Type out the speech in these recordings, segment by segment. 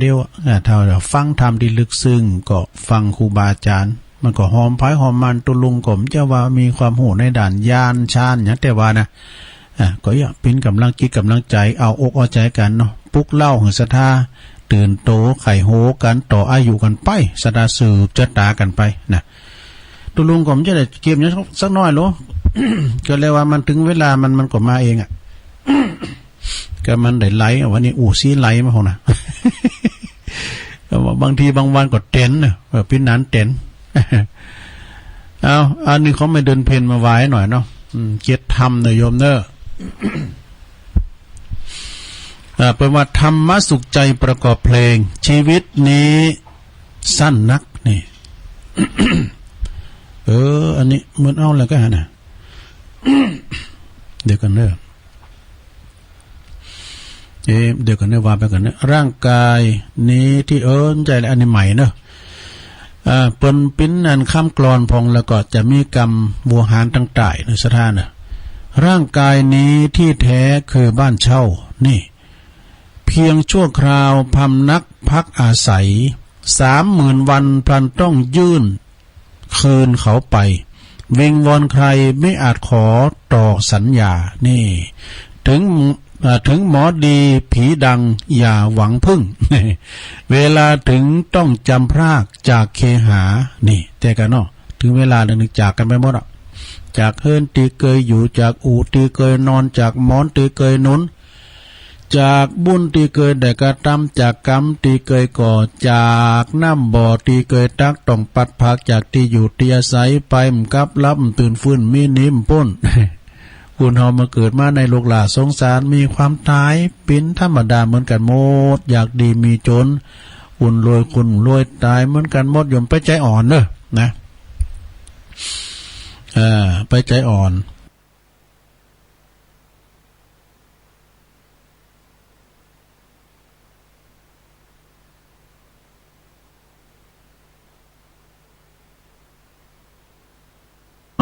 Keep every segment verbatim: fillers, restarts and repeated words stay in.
เดียว อ่า ถ้าฟังธรรมตี้ลึกซึ้งก็ฟังครูบาอาจ๋ารย์ มันก็หอมใผหอมมัน ตุ๊ลุงก็บ่ใจ้ว่ามีความฮู้ในด้านญาณฌานหยังแต่ว่านะ อ่ะ ก็เยียะเป๋นก๋ำลังจิตก๋ำลังใจ๋ เอาอกเอาใจ๋กั๋นเนาะ ปลุกเร้าหื้อศรัทธาตื่นโต ใค่ฮู้กั๋น ต่ออายุกั๋นไป ศรัทธาสืบจะต๋ากั๋นไปนะ ตุ๊ลุงก็บ่ใจ้ได้เก็บหยังสักหน้อยโล ก็เรียกว่ามันเถิงเวลามัน มันก็มาเองอะ ก็มันได้ไหล วันนี้อู้สีไหลมาพอนะ ก็ว่าบางทีบางวันก็เต็นนะ เออ ปิ้นหนานเต็น เอา อันนี้ของแม่เดือนเพ็ญมาไหว้หน่อยเนาะ อืม เจ็ดธรรมเน่อโยมเน่อ อ่า เปิ้นว่าธรรมะสุขใจประกอบเพลง ชีวิตนี้สั้นนัก นี่ เออ อันนี้เหมือนเอาแล้วก็หานะ เดี๋ยวก่อนเน่อ เอ๊ะ เดี๋ยวก่อนเน่อ ว่าไปก่อนเน่อ ร่างกายนี้ตี้ เออ ใจ้แล้ว อันนี้ใหม่เน่อ อ่า เปิ้นปิ้นอันคำกลอนพ่อง แล้วก็จะมีกำโวหารตังใต้เน่อ ศรัทธาเน่อ ร่างกายนี้ที่แท้คือบ้านเช่า นี่ เพียงชั่วคราวพำนักพักอาศัย สามหมื่นวันพลันต้องยื่นคืนเขาไป วิงวอนใครไม่อาจขอต่อสัญญา นี่ ถึง เอ่อ ถึงหมอดีผีดังอย่าหวังพึ่ง เวลาถึงต้องจำพรากจากเคหา นี่ แต่กั๋นเนาะ เถิงเวลาหนึ่งจากกั๋นไปหมดอะ จากเฮือนตี้เกยอยู่ จากอู่ตี้เกยนอน จากหมอนตี้เกยหนุน จากบุญตี้เกยได้กระตำ จากกรรมตี้เกยก่อ จากน้ำบ่อตี้เกยตัก ต้องพลัดพรากจากตี้อยู่ตี้อาศัยไป บ่กลับหลับบ่ตื่นฟื้น มีหนีบ่ป๊น คนเฮามาเกิดมาในโลกหล่าสงสาร มีความต๋ายเป๋นธรรมดาเหมือนกั๋นหมด อยากดีมีจน คนรวยคนบ่รวย ต๋ายเหมือนกั๋นหมด อย่าไปใจ๋อ่อนเน่อ นะ เออ ไปใจ๋อ่อน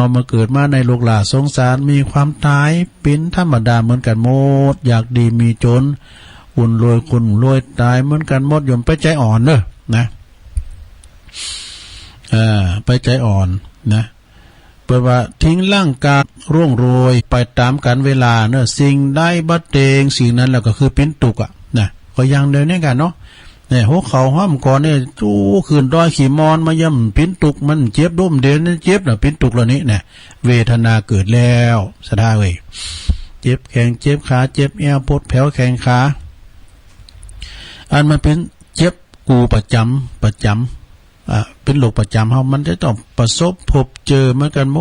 เอามาเกิดมาในโลกหล่าสงสาร มีความต๋ายเป๋นธรรมดาเหมือนกั๋นหมด อยากดีมีจน คนรวยคนบ่รวย ต๋ายเหมือนกั๋นหมด อย่าไปใจ๋อ่อนเน่อ นะ เออ ไปใจ๋อ่อน นะ เปิ้นว่าทิ้งร่างกายร่วงโรยไปต๋ามกาลเวลาเน่อ สิ่งใดบ่เต็งสิ่งนั้นแล้วก็คือเป๋นตุ๊กข์อะ นะ ก็อย่างเดียวเนี้ยกั๋นเนาะ เนี่ย หัวเข่าห้อมก่อนเนี่ย จู้ขึ้นดอยขี้มอนมา ย่อมเป๋นตุ๊กข์ มันเจ็บด้วมเดียวเนี่ย เจ็บแล้วเป๋นตุ๊กข์แล้วนี่ เนี่ย เวทนาเกิดแล้ว ศรัทธาเอ้ย เจ็บแข้งเจ็บขา เจ็บแอว ปวดแผวแข้งขา อันมันเป๋นเจ็บกู่ประจ๋ำ ประจ๋ำ อ่า เป๋นโรคประจ๋ำเฮา มันจะต้องประสบพบเจอเหมือนกั๋นหม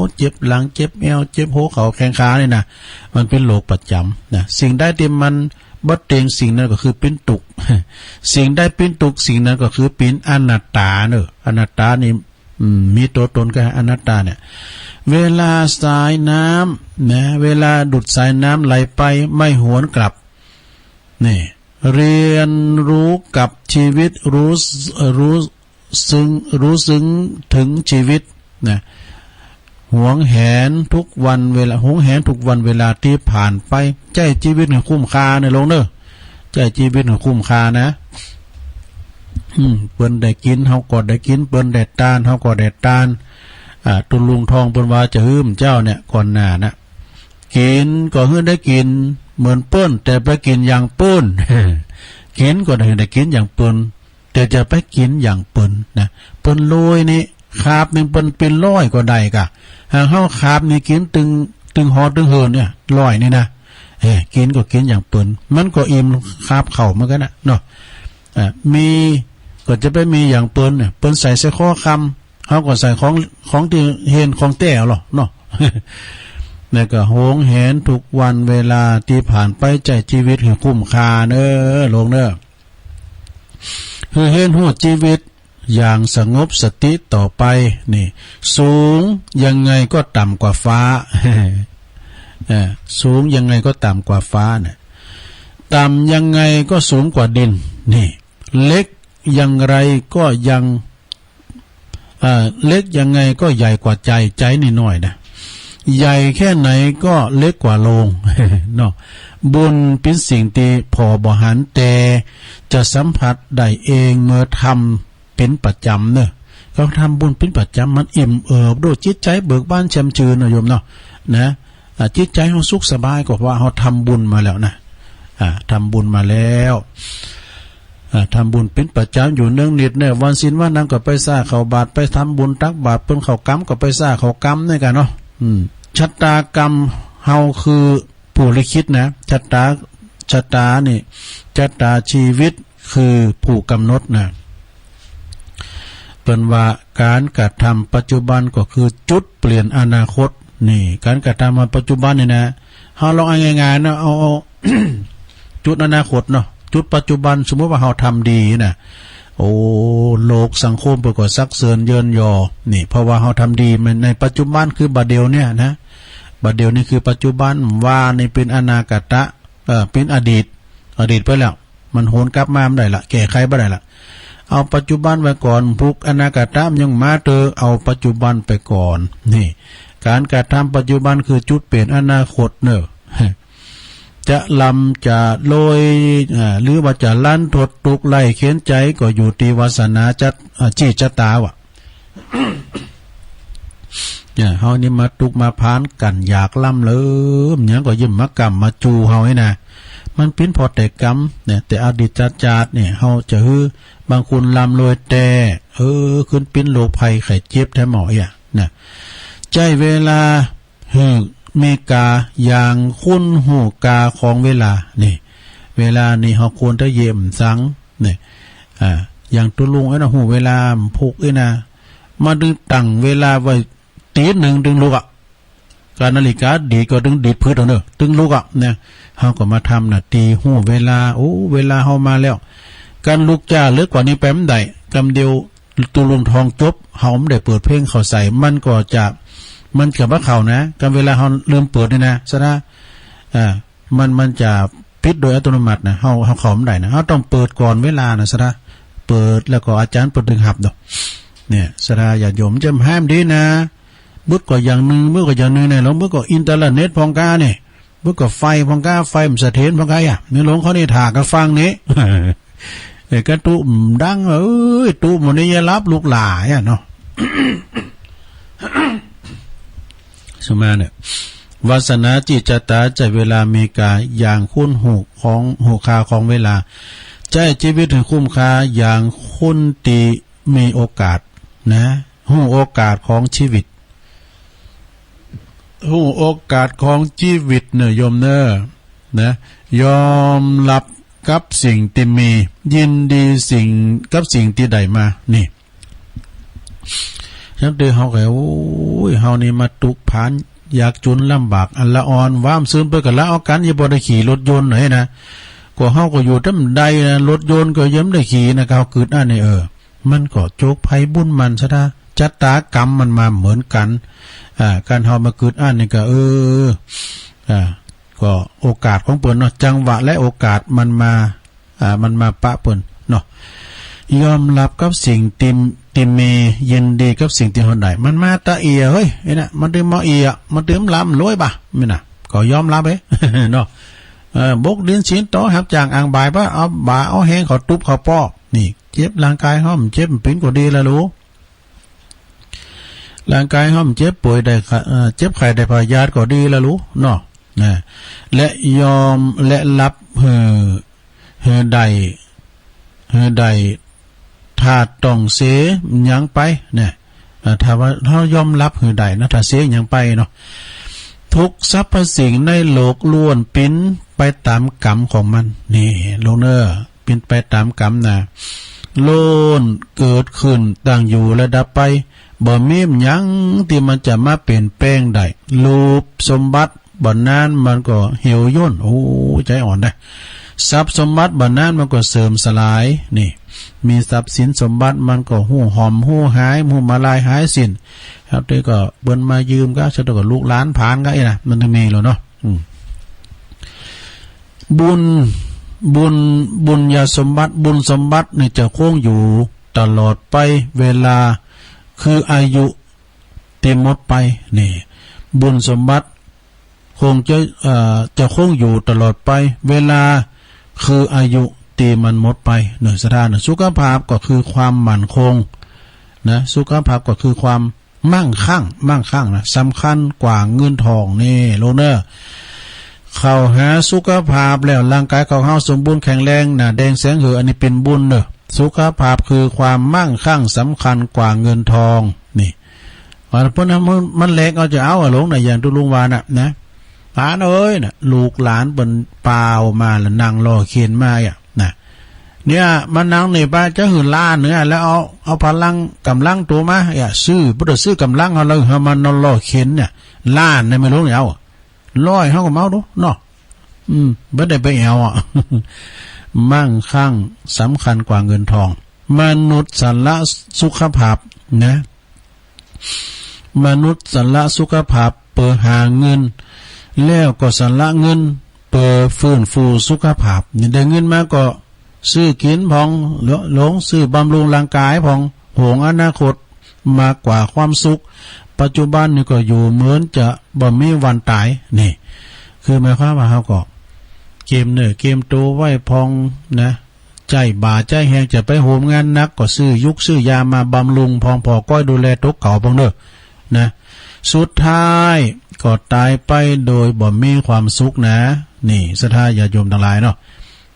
ด เจ็บหลัง เจ็บแอว เจ็บหัวเข่าแข้งขานี่นะ มันเป๋นโรคประจ๋ำนะ สิ่งใดตี้มันบ่เต็งสิ่งนั้นก็คือเป๋นตุ๊กข์ สิ่งใดเป๋นตุ๊กข์สิ่งนั้นก็คือเป๋นอนัตตาเน่อ อนัตตานี่ อืม มีตั๋วตนก็อนัตตาเนี่ย เวลาสายน้ำนะ เวลาดุจสายน้ำไหลไปไม่หวนกลับ นี่ เรียนรู้กับชีวิต รู้ รู้ ซึ้ง รู้ซึ้งเถิงชีวิตนะ หวงแหนทุกวันเวลา หวงแหนทุกวันเวลาตี้ผ่านไป ใจ๊จีวิตหื้อคุ้มค่าเน่อโยมเน่อ ใจ๊จีวิตหื้อคุ้มค่านะ อืม เปิ้นได้กิ๋น เฮาก็ได้กิ๋น เปิ้นได้ตาน เฮาก็ได้ตาน อ่า ตุ๊ลุงทองเปิ้นว่าจะหื้อเจ้าเนี่ย ก่อนหน้านะ กิ๋นก็หื้อได้กิ๋นเหมือนเปิ้น แต่บ่ากิ๋นอย่างเปิ้น กิ๋นก็หื้อได้กิ๋นอย่างเปิ้น แต่จะบ่ากิ๋นอย่างเปิ้นนะ เปิ้นรวยนี่ คาบนึ่งเปิ้นเป๋นร้อยก็ได้ก่ะ หากเฮาคาบนึ่งกิ๋นตึง ตึงหอตึงเหินเนี่ย ร้อยนี่นะ เอ้ย กิ๋นก็กิ๋นอย่างเปิ้น มันก็อิ่มคาบข้าวเหมือนกั๋นนะเนาะ อ่ะ มีก็จะบ่ามีอย่างเปิ้นเนี่ย เปิ้นใส่สร้อยคอคำ เฮาก็ใส่ของ ของตี้เห็นของแต๊เอาเนาะ แล้วก็หวงแหนทุกวันเวลาตี้ผ่านไป ใจ๊จีวิตหื้อคุ้มค่าเน่อโยมเน่อ หื้อเห็นฮู้จีวิตอย่างสงบสติต่อไป นี่ สูงยังไงก็ต่ำกว่าฟ้า เออ สูงยังไงก็ต่ำกว่าฟ้าเนี่ย ต่ำยังไงก็สูงกว่าดิน นี่ เล็กอย่างไรก็ยัง เอ่อ เล็กยังไงก็ใหญ่กว่าใจ๋ ใจ๋นี่น้อยนะ ใหญ่แค่ไหนก็เล็กกว่าโลง เนาะ บุญเป๋นสิ่งตี้ผ่อบ่หัน แต่จะสัมผัสได้เองเมื่อทำเป๋นประจ๋ำเนาะ เฮาทำบุญเป๋นประจ๋ำ มันอิ่มเอิบโดยจิตใจ๋เบิกบานแจ่มจืนเนาะโยมเนาะ นะ อ่า จิตใจ๋เฮาสุขสบายก็เพราะว่าเฮาทำบุญมาแล้วนะ อ่า ทำบุญมาแล้ว อ่า ทำบุญเป๋นประจ๋ำอยู่เนืองนิตเนี่ย วันศีลวันธรรมก็ไปสร้างข้าวบาตร ไปทำบุญตักบาตรเปิ้นข้าวกำก็ไปสร้างข้าวกำเนี่ยกั๋นเนาะ อืม ชะตากรรมเฮาคือผู้ลิขิตนะ ชะตา ชะตานี่ ชะตาชีวิตคือผู้กำหนดนะ เปิ้นว่าก๋านกระทำปัจจุบันก็คือจุดเปลี่ยนอนาคต นี่ ก๋านกระทำปัจจุบันนี่นะ เฮาลองเอาง่ายๆ นะ เอา เอา จุดอนาคตเนาะ จุดปัจจุบัน สมมุติว่าเฮาทำดีนะ โอ้ โลกสังคมเปิ้นก็สรรเสริญเยินยอ นี่ เพราะว่าเฮาทำดีมันในปัจจุบันคือบ่าเดี่ยวเนี่ยนะ บ่าเดี่ยวนี่คือปัจจุบัน ว่านี่เป๋นอนาคตะ เอ่อ เป๋นอดีต อดีตไปแล้ว มันหวนกลับมาบ่ได้ละ แก้ไขบ่ได้ละ เอาปัจจุบันไว้ก่อน ผูกอนาคตะมันยังมาเต๊อะ เอาปัจจุบันไปก่อน นี่ ก๋านกระทำปัจจุบันคือจุดเปลี่ยนอนาคตเนาะ จะร่ำจะรวย อ่า หรือว่าจะลันทดตุ๊กข์ไร้เข็ญใจ๋ ก็อยู่ตี้วาสนาจัด อ่า จีชะตาว่ะ เนี่ย เฮานี่มาตุ๊กข์มาพานกั๋น อยากร่ำเริมหยังก็เยียะมาก้ำมาจู๋เฮานี่นะ มันเป๋นเพราะแต่กรรมเนี่ย แต่อดีตจาติเนี่ย เฮาจะหื้อบางคนร่ำรวยแต๊ เออ ขึ้นเป๋นโรคภัยไข้เจ็บแต๊หม้อเอี้ยนะ ใจ๊เวลาหื้อมีกาอย่างคุ้นฮู้กาของเวลา นี่ เวลานี่เฮาควรจะเยียะสัง นี่ อ่า อย่างตุ๊ลุงเอ้ยนะ ฮู้เวลามันผูกเอ้ยนะ มันตึงตั้งเวลาไว้ตี๋หนึ่งตึงลุกอะ กานาฬิกาดีดก็ตึงดีดผึดเอาเนาะ ตึงลุกอะ เนี่ย เฮาก็มาทำหน้าตี้ฮู้เวลา โอ้ เวลาเฮามาแล้ว ก๋านลุกจ้าเลิกกว่านี้ไปบ่ได้ กำเดียวตุ๊ลุงท่องจบ เฮาบ่ได้เปิดเพลงเข้าใส่ มันก็จะ มันก็บ่เข้านะ กำเวลาเฮาลืมเปิดนี่นะ สะดา อ่า มัน มันจะปิดโดยอัตโนมัตินะ เฮา เฮาเข้าบ่ได้นะ เฮาต้องเปิดก่อนเวลานะ สะดา เปิดแล้วก็อาจ๋ารย์เปิ้นตึงฮับเนาะ เนี่ย สะดาญาติโยม จะห้ามดีนะ บึกก็อย่างนึ่ง บึกก็อย่างนึ่งเนี่ย แล้วบึกก็อินเทอร์เน็ตพ่องก้าเนี่ย บึกก็ไฟพ่องก้า ไฟมันเสถียรพ่องก้าอ่ะ ในหลวงเขานี่ถ่ากับฟังนี่ เอ้ย กระตุ๊ดัง เอ้ย ตุ๊หมดนี่อย่าหลับลูกหลานอ่ะเนาะ สุมาเนี่ย วาสนาจีชะตา ใจ๊เวลามีกาอย่างคุ้นฮู้ของ ฮู้ค่าของเวลา ใจ๊จีวิตหื้อคุ้มค่าอย่างคนตี้มีโอกาสนะ ฮู้โอกาสของจีวิต ฮู้โอกาสของจีวิตเนาะโยมเนาะ นะ ยอมฮับกับสิ่งตี้มี ยินดีสิ่ง กับสิ่งตี้ได้มา นี่ จังตี้เฮาก็ โอ้ย เฮานี่มาตุ๊กข์พาน ยากจ๋นลำบากอันละอ่อน วามซืนเปิ้นก็ละเอากั๋น ยังบ่ได้ขี่รถยนต์ไหนนะ ก็เฮาก็อยู่แต่บ่ได้นะ รถยนต์ก็ยังบ่ได้ขี่นะ ก็เฮากึ๊ดอั้นนี่ เออ มันก็โจคภัยบุญมันสะดา ชะตากรรมมันมาเหมือนกั๋น อ่า ก๋านเฮามากึ๊ดอั้นนี่ก็ เออ อ่า ก็โอกาสของเปิ้นเนาะ จังหวะและโอกาสมันมา อ่า มันมาปะเปิ้นเนาะ ยอมฮับกับสิ่งตี้ ตี้มี ยินดีกับสิ่งตี้เฮาได้ มันมาตะเอียเฮ้ย ไอ้น่ะ มันตึงมาเอีย มันตึงล้ำรวยบ่ะ นี่น่ะ ก็ยอมฮับเอ้ย เนาะ เออ บกดินสินโต ฮับจ้างอ่างบ่ายปะ เอาบ่าเอาแฮงเขาตุ๊บเขาป้อ นี่ เจ็บร่างก๋ายเฮา เจ็บเป๋นก็ดีละลูก ร่างก๋ายเฮาเจ็บป่วยได้ไข้ เอ่อ เจ็บไข้ได้พยาธิก็ดีละลูกเนาะ นะ และยอม และฮับหื้อ หื้อได้ หื้อได้ ถ้าต้องเสียหยังไป นะ เอ่อ ถ้าว่าเฮายอมฮับหื้อได้นะ ถ้าเสียหยังไปเนาะ ทุกสรรพสิ่งในโลกล้วนเป๋นไปต๋ามกรรมของมัน นี่ ลูกเนาะ เป๋นไปต๋ามกรรมนะ ล้วนเกิดขึ้น ตั้งอยู่และดับไป บ่มีหยังตี้มันจะมาเปลี่ยนแปลงได้ รูปสมบัติบ่นานมันก็เหี่ยวย่น โอ้ ใจ๋อ่อนนะ ทรัพย์สมบัติบ่นานมันก็เสื่อมสลาย นี่ มีทรัพย์สินสมบัติมันก็ฮู้ห่อมฮู้หาย ฮู้มาลายหายสิ้น ครับ ตี้ก็เปิ้นมายืมก็ ซะก็ลูกหลานผานก็ ไอ้น่ะ มันจะมีแล้วเนาะ อืม บุญ บุญ บุญญาสมบัติ บุญสมบัตินี่จะคงอยู่ตลอดไป เวลาคืออายุตี้หมดไป นี่ บุญสมบัติคงจะ เอ่อ จะคงอยู่ตลอดไป เวลาคืออายุตี้มันหมดไปเนาะ ศรัทธาเนาะ สุขภาพก็คือความมั่นคงนะ สุขภาพก็คือความมั่งคั่ง มั่งคั่งนะ สำคัญกว่าเงินทองนี่ ลูกเนาะ เข้าหาสุขภาพแล้ว ร่างกายของเฮาสมบูรณ์แข็งแรง หน้าแดงแสงเหือ อันนี้เป๋นบุญเนาะ สุขภาพคือความมั่งคั่ง สำคัญกว่าเงินทอง นี่ ว่าเปิ้นน่ะ มัน มันแหลกเอาจะเอาอะ หลวงนะ อย่างตุ๊ลุงว่าน่ะนะ หลานเอ๋ยน่ะ ลูกหลานเปิ้นปาวมาแล้ว นั่งล่อเข็นมาอะนะ เนี่ย มานั่งนี่ปะ จะหื้อล้านเนื้อ แล้วเอา เอาพลังก๋ำลังตั๋วมา อย่าซื้อ บ่ได้ซื้อก๋ำลังเอาเลย หื้อมานอนล่อเข็นเนี่ย ล้านเนี่ย แม่หลวงเนี่ย เอา ร้อยเฮาก็มาเอาดูเนาะ อืม บ่ได้ไปแอ่วอะ มั่งคั่งสำคัญกว่าเงินทอง มนุษย์สละสุขภาพนะ มนุษย์สละสุขภาพเปื้อหาเงิน แล้วก็สละเงินเปื้อฟื้นฟูสุขภาพ นี่ได้เงินมาก็ ซื้อกิ๋นพ่อง หลง ซื้อบำรุงร่างกายพ่อง หวงอนาคตมากกว่าความสุข ปัจจุบันนี่ก็อยู่เหมือนจะบ่มีวันต๋าย นี่ คือหมายความว่าเฮาก็เกียมเนื้อเกียมตั๋วไว้พ่องนะ ใจ๊บ่าใจ๊แฮง จะไปโหมงานหนักก็ซื้อยุกซื้อยามาบำรุงพ่อง ผ่อก้อยดูแลตั๋วเก่าพ่องเน่อนะ สุดท้ายก็ต๋ายไปโดยบ่มีความสุขนะ นี่ ศรัทธาญาติโยมตังหลายเนาะ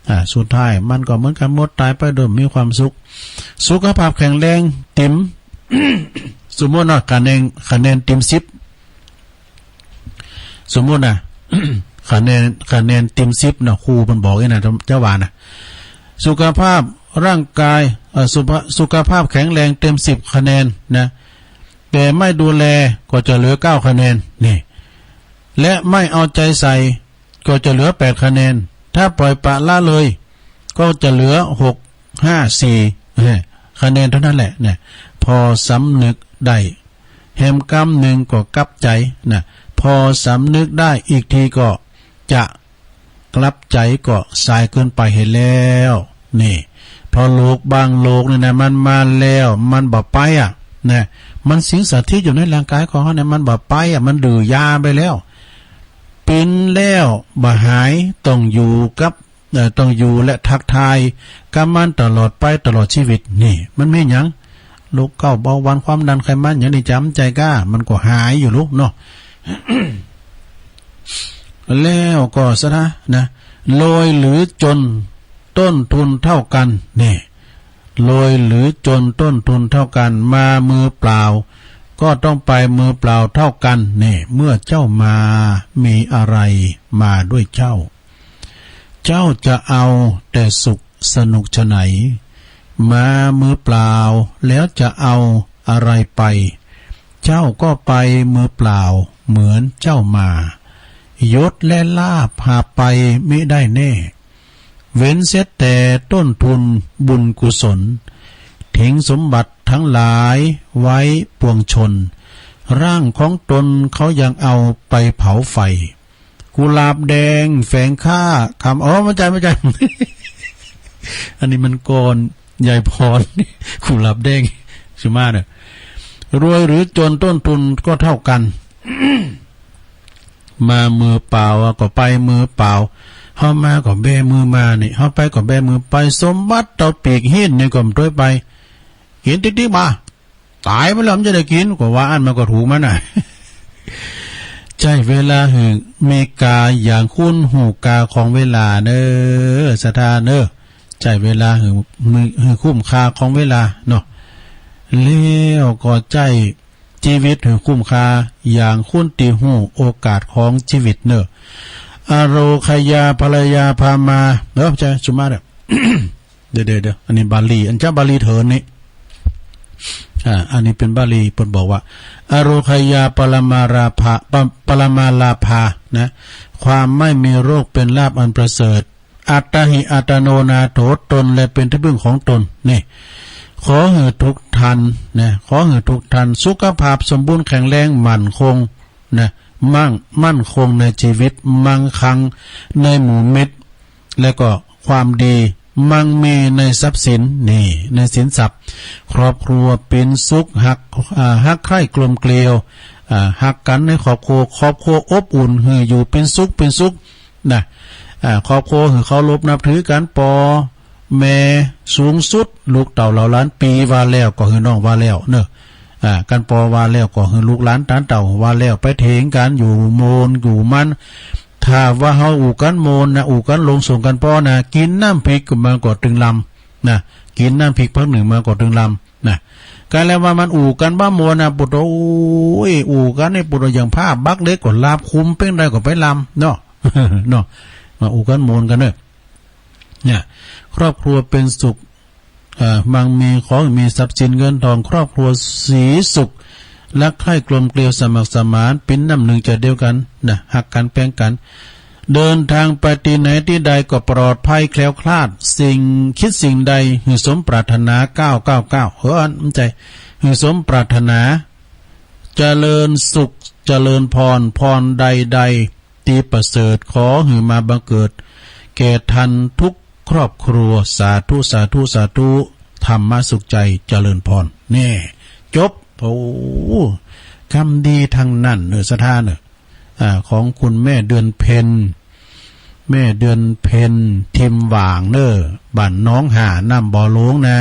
อ่า สุดท้ายมันก็เหมือนกั๋นหมด ต๋ายไปโดยบ่มีความสุข สุขภาพแข็งแรงเต๋ม สมมุติเนาะ คะแนน คะแนนเต๋มสิบ สมมุตินะ คะแนน คะแนนเต๋มสิบเนาะ ครูเปิ้นบอกนี่นะ เจ้าว่านะ สุขภาพร่างกาย เอ่อ สุขภา สุขภาพแข็งแรงเต๋มสิบคะแนนนะ แต่ไม่ดูแลก็จะเหลือเก้าคะแนน นี่ และไม่เอาใจใส่ ก็จะเหลือแปดคะแนน ถ้าปล่อยปละละเลย ก็จะเหลือหก ห้า สี่ เอ้อ คะแนนเต้านั้นแหละนะ ผ่อสำนึกได้ แหมกำนึ่งก็กลับใจ๋นะ ผ่อสำนึกได้อีกทีก็จะกลับใจ๋ ก็สายเกินไปเหียแล้ว นี่ เพราะโรคบางโรคนี่นะ มันมาแล้ว มันบ่ไปอะนะ มันสิงสถิตอยู่ในร่างกายของเฮาเนี่ย มันบ่ไปอะ มันดื้อยาไปแล้ว เป๋นแล้วบ่หาย ต้องอยู่กับ เอ่อ ต้องอยู่และทักทายกับมันตลอดไป ตลอดชีวิต นี่ มันแม่นหยัง โรคเกาต์ เบาหวาน ความดัน ไขมัน หยังนี่ จ๋ำใจ๋ก้า มันก็หายอยู่ลูกเนาะ แล้วก็ศรัทธานะ รวยหรือจนต้นทุนเท่ากั๋น นี่ รวยหรือจนต้นทุนเท่ากั๋น มามือเปล่าก็ต้องไปมือเปล่าเท่ากั๋น นี่ เมื่อเจ้ามามีอะไรมาด้วยเจ้า เจ้าจะเอาแต่สุขสนุกไฉน มามือเปล่าแล้วจะเอาอะไรไป เจ้าก็ไปมือเปล่าเหมือนเจ้ามา ยศและลาภหาไปมิได้แน่ เว้นเสียแต่ต้นทุนบุญกุศล ทิ้งสมบัติทั้งหลายไว้ปวงชน ร่างของตนเขายังเอาไปเผาไฟ กุหลาบแดงแฝงค่าคำ อ๋อ บ่ใจ้ บ่ใจ้ อันนี้มันก่อนยายพร กุหลาบแดง สุมาเน่อ รวยหรือจนต้นทุนก็เท่ากั๋น มามือเปล่าอะก็ไปมือเปล่า เฮามาก็แบมือมานี่ เฮาไปก็แบมือไป สมบัติเต้าปีกหิ้นนี่ก็บ่ตวยไป กิ๋นติ๊กๆ บ่า ต๋ายไปแล้วมันจะได้กิ๋น ก็ว่าอั้นมันก็ถูกมันน่ะ ใจ๊เวลาหื้อมีกาอย่างคุ้นฮู้กาของเวลาเน่อ ศรัทธาเน่อ ใจ๊เวลาหื้อ หื้อ หื้อคุ้มค่าของเวลาเนาะ แล้วก็ใจ๊ จีวิตหื้อคุ้มค่า อย่างคุ้นตี้ฮู้โอกาสของจีวิตเน่อ อโรคยาพลายาพามา เออ ใจ้ สุมาเน่อ เดี๋ยว เดี๋ยว เดี๋ยว อันนี้บาลี อันจะบาลีเถินนี่ อ่า อันนี้เป๋นบาลี เปิ้นบอกว่า อโรคยาปรมาราภา ปะ ปรมาลาภา นะ ความไม่มีโรคเป็นลาภอันประเสริฐ อัตตาหิอัตตโนนาโถ ตนและเป็นที่พึ่งของตน นี่ ขอหื้อทุกท่านนะ ขอหื้อทุกท่านสุขภาพสมบูรณ์แข็งแรงมั่นคงนะ มั่ง มั่นคงในจีวิต มั่งคั่งในหมู่มิตร และก็ความดี มั่งมีในทรัพย์สิน นี่ ในสินทรัพย์ ครอบครัวเป๋นสุข ฮัก อ่า ฮักใคร่กลมเกลียว อ่า ฮักกั๋นในครอบครัว ครอบครัวอบอุ่น หื้ออยู่เป๋นสุข เป๋นสุข นะ อ่า ครอบครัวหื้อเคารพนับถือกั๋น ป้อแม่สูงสุด ลูกเต้าเหล่าหลาน ปี้ว่าแล้วก็หื้อน้องว่าแล้วเนาะ อ่า กั๋นป้อว่าแล้วก็หื้อลูกหลานต๋านเต้าว่าแล้ว ไปเถียงกั๋นอยู่โมนอยู่มัน ถ้าว่าเฮาอู้กั๋นโมนนะ อู้กั๋นลงส่งกั๋นป้อนะ กิ๋นน้ำพริกมาก็ตึงลำนะ กิ๋นน้ำพริกผักนึ่งมาก็ตึงลำนะ กลายแล้วว่ามันอู้กั๋นบ่โมนนะ ปุโต โอ้ย อู้กั๋นนี่ปุโต อย่างผ้าบักเหล็กก็ลาบ คุมเป้งได้ก็ไปลำเนาะ เนาะ มาอู้กั๋นโมนกั๋นเนาะ เนี่ย ครอบครัวเป๋นสุข เอ่อ มั่งมีของมีทรัพย์สินเงินทอง ครอบครัวสีสุข รักใคร่กลมเกลียวสมัครสมาน เป๋นน้ำนึ่งใจ๋เดียวกั๋นนะ ฮักกั๋นแป๋งกั๋น เดินทางไปตี้ไหนตี้ใดก็ปลอดภัยแคล้วคลาด สิ่ง คิดสิ่งใดหื้อสมปรารถนา เก้าเก้าเก้า เออ อัน บ่ใจ้ หื้อสมปรารถนา เจริญสุข เจริญพร พรใดๆ ตี้ประเสริฐ ขอหื้อมาบังเกิด แก่ท่านทุกครอบครัว สาธุ สาธุ สาธุ ธรรมะสุขใจ เจริญพร แน่ จบ โอ้ กำดีตังนั้นเนาะ ศรัทธาเนาะ อ่า ของคุณแม่เดือนเพ็ญ แม่เดือนเพ็ญ ทิมหว่างเนาะ บ้านหนองห่า น้ำบ่อหลวงนะ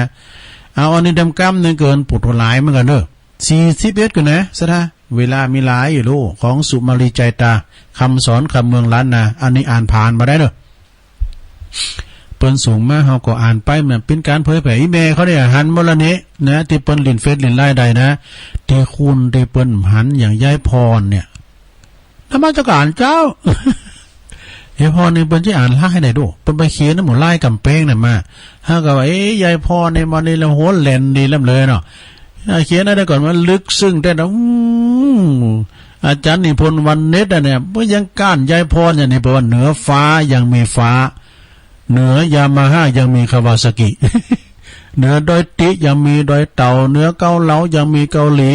เอา อันนี้ดำกำนึ่งเกิน ปุโต หลายเหมือนกั๋นเนาะ สี่สิบเอ็ด ก่อนนะ ศรัทธา เวลามีหลายอยู่ลูก ของสุมาลี ใจตา คำสอน คำเมือง ล้านนา อันนี้อ่านผ่านบ่ได้เนาะ เปิ้นส่งมา เฮาก็อ่านไป มันเป๋นก๋านเผยแผ่ อี่แม่เขาเนี่ยหันหมดละนี่นะ ตี้เปิ้นเล่นเฟซเล่นไลน์ได้นะ ตี้คุณตี้เปิ้นหันอย่างยายพรเนี่ย นมัสก๋านเจ้า ยายพรนี่เปิ้นจะอ่านไลน์ได้ดู เปิ้นไปเขียนในหมู่ไลน์ก๋ำแปงนั่นมา เฮาก็ว่า เอ๊ะ ยายพรนี่มันนี่ละหัวแหลนดีล้ำเลยเนาะ อ่า เขียนได้ก่อนว่าลึกซึ้งแต๊นะ อืม อาจ๋ารย์นิพนธ์ วรรณเนตรอะเนี่ย เปิ้นยังก้านยายพรอย่างนี้ แปลว่าเหนือฟ้ายังมีฟ้า เหนือยามาฮ่ายังมีคาวาซากิ เหนือดอยติยังมีดอยเต่า เหนือเกาเหลายังมีเกาหลี